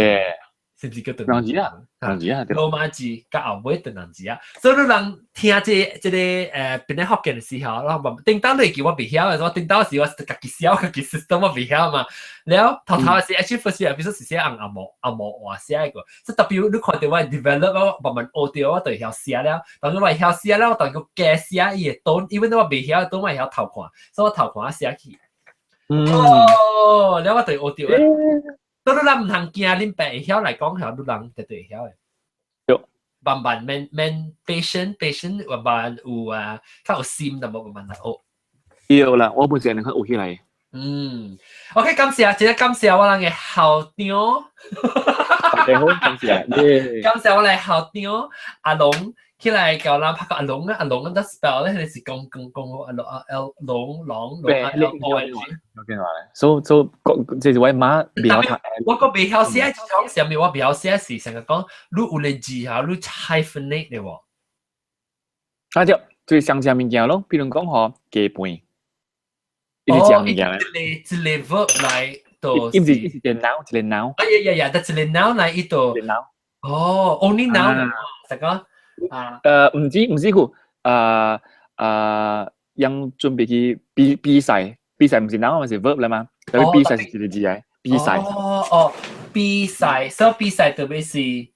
是毋是叫唐人字啊？唐人字啊，羅馬字佮後尾唐人字啊，所以你人聽這個檳城福建的時候，然後頂當你會記我袂曉的，我頂當時我家己寫家己 system 我袂曉嘛。了頭頭時 actually first episode 是寫紅紅毛話寫個，所以特別你看著我 develop 我慢慢學著我就會曉寫了。當我會曉寫了，我當佢加寫伊的 tone，因為我袂曉 tone 我會曉偷看，所以我偷看寫去。哦，了我就學著。都你人毋通驚，恁爸會曉來講，曉你人絕對會曉的。對。慢慢免免 patient patient 慢慢有啊，較有心淡薄慢慢來學。對啦，我本身能學起來。嗯，OK，感謝，真係感謝我人的校長。大家好，感謝。感謝我來校長阿龍起來教咱拍個阿龍啊，阿龍得 spell 咧，佢是講講講阿龍阿 L 龍龍龍 L O N G。 OK 話咧，所以這是我媽袂曉讀。我閣袂曉寫，講啥物我袂曉寫是成日講，你有個字嚇，你 hyphenate 的喎。啊對，就是相像物件咯，比如講吼雞飯，伊是這物件咧。一個 verb 來到。伊毋是伊是一個 noun，一個 noun。哎呀呀呀，得一個 noun 來伊度。一個 noun。哦，only noun，實講啊。毋是個，ยัง準備去比賽，比賽毋是 noun，是 verb 啦嘛。特別比賽是一個字來，比賽。哦哦，比賽，所以比賽特別是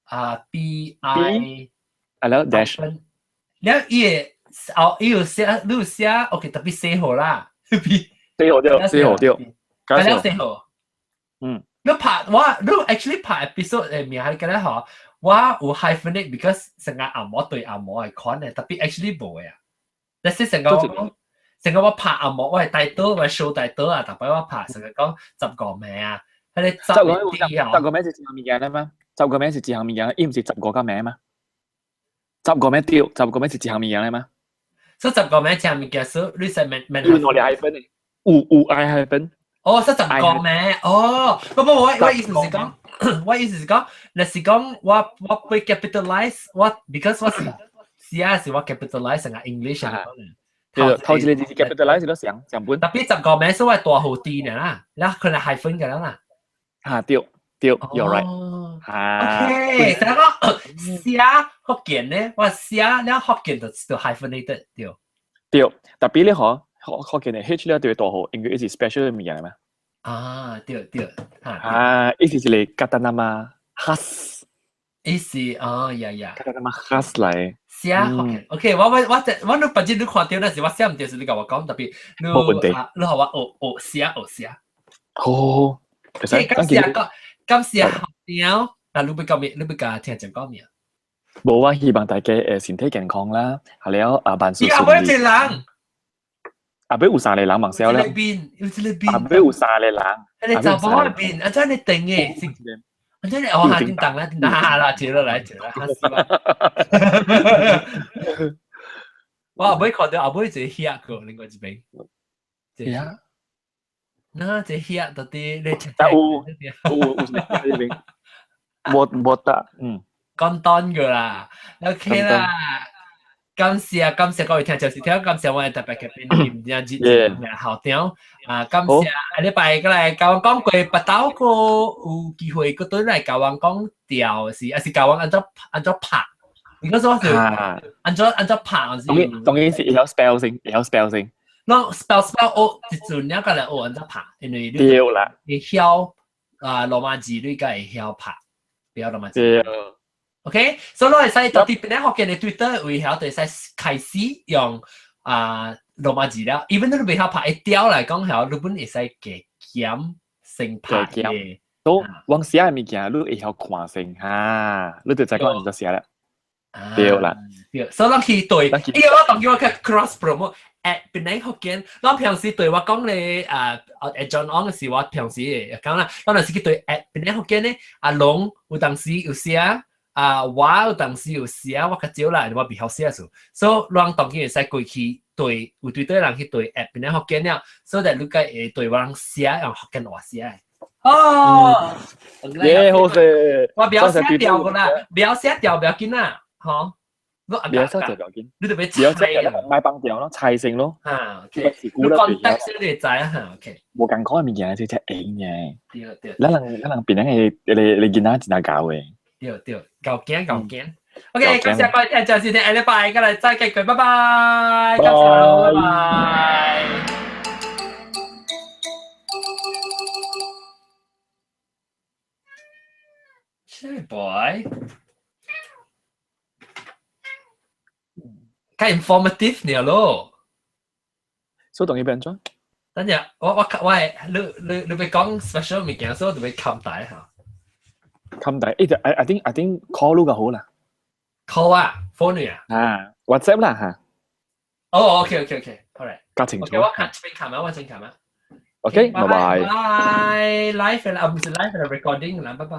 啊，B I，啊了 dash。了伊個哦，伊有寫，你有寫，OK，特別寫好啦，B。寫好對，寫好對。了寫好。嗯。你拍我，你 actually 拍 episode 的名係咁咧嗬，我有 hyphenate because 成個紅毛對紅毛係款的，特別 actually 無的啊。但是成個我講，成個我拍紅毛，我係帶刀，我係 show 帶刀啊，特別我拍成個講十個名啊，彼個十個十個名是一項物件來嗎？十個名是一項物件，伊毋是十五個名嗎？十個名對，十個名是一項物件來嗎？所以十個名一項物件，所以你使免免。有兩個 hyphen 的，有愛 hyphen。哦，是十個名，哦，不不，我意思是講，我意思是講，若是講我會 capitalize，我 because 我是是啊是我 capitalize 成個 English 啊。對，頭一個字是 capitalize 咯，上上本。特別十個名所謂大號啲呢啦，然後可能 hyphen 嘅啦。啊對對，you're right。啊。OK，成個寫福建咧，我寫了福建就 hyphenated 對。對，特別咧嗬，福建的 H 咧對大號，因為伊是 special 的物件嘛。啊，對對，啊，伊是一個 kata nama khas。伊是哦，呀呀。 kata nama khas 來。寫福建，OK，我你別日你看著那時我寫毋對，是你共我講，特別你無問題。你予我學學寫學寫。好，感謝講，感謝校長，啊，你欲講咩？你欲共聽眾講咩？無啊，希望大家身體健康啦，係了啊萬事而家順利。一個人，後尾有三個人望笑咧。邊有一個邊。後尾有三個人。你查某的面，啊，這你定的，啊，這你哦，下叮當啦，叮當啦，接落來，接落來，嚇死我！我後尾看到後尾一個靴個，另外一邊。呀？那這靴到底你？但有有有呢邊，無無得，嗯。簡單個啦，OK 啦。感謝感謝各位聽，就是聽感謝我的特別嘉賓林正志校長啊，感謝下禮拜過來教我講過，別兜個有機會閣轉來教我講調是，還是教我按怎按怎拍？你講說是按怎按怎拍？當然當然是會曉 spell 先，會曉 spell 先。儂 spell spell 學一陣了，過來學按怎拍，因為你對啦，你曉啊羅馬字，你才會曉拍，不要羅馬字。對。 OK，所以你會使到佇邊個福建的 Twitter 會曉，就會使開始用啊羅馬字了。even 你袂曉拍會調來講，曉你本會使加減先拍嘅。都往寫的物件，你會曉看先哈，你就知講按怎寫啦。對啦，對，所以咱去對，因為我當叫我去 cross promote at 檳城福建，咱平時對我講咧啊，at John Ong 是我平時會講啦，咱若是去對 at 檳城福建咧，阿龍有當時有寫。啊，我有當時有寫，我較少啦，我袂曉寫數，所以咱當然會使過去對，有對對人去對 at 檳城福建了，所以你該會對我人寫用福建話寫。哦，耶，好勢！我袂曉寫調個啦，袂曉寫調袂要緊啦，吼。袂曉寫調袂要緊，你就欲猜啊，買幫調咯，猜先咯。啊，OK，你 context 你會知啊，嚇，OK。無仝款的物件，這才會嘅。對對。咱人咱人檳城的你囡仔真𠢕的。對對，夠驚夠驚。OK，感謝各位聽眾收聽，下禮拜過來再見，拜拜，感謝，拜拜。Cherry boy，較 informative 呢咯。所以當伊變怎？等陣，我我我係你你你欲講 special 物件，所以我就欲冚帶嚇。冚帶，欸，I think call 你就好啦。 call 啊，phone 啊。啊，WhatsApp 啦嚇。哦，OK，好嘞。較清楚。我看這邊看嘛，我先看嘛。 OK，拜拜。拜，live 啦，唔是 live 啦，recording 啦，拜拜。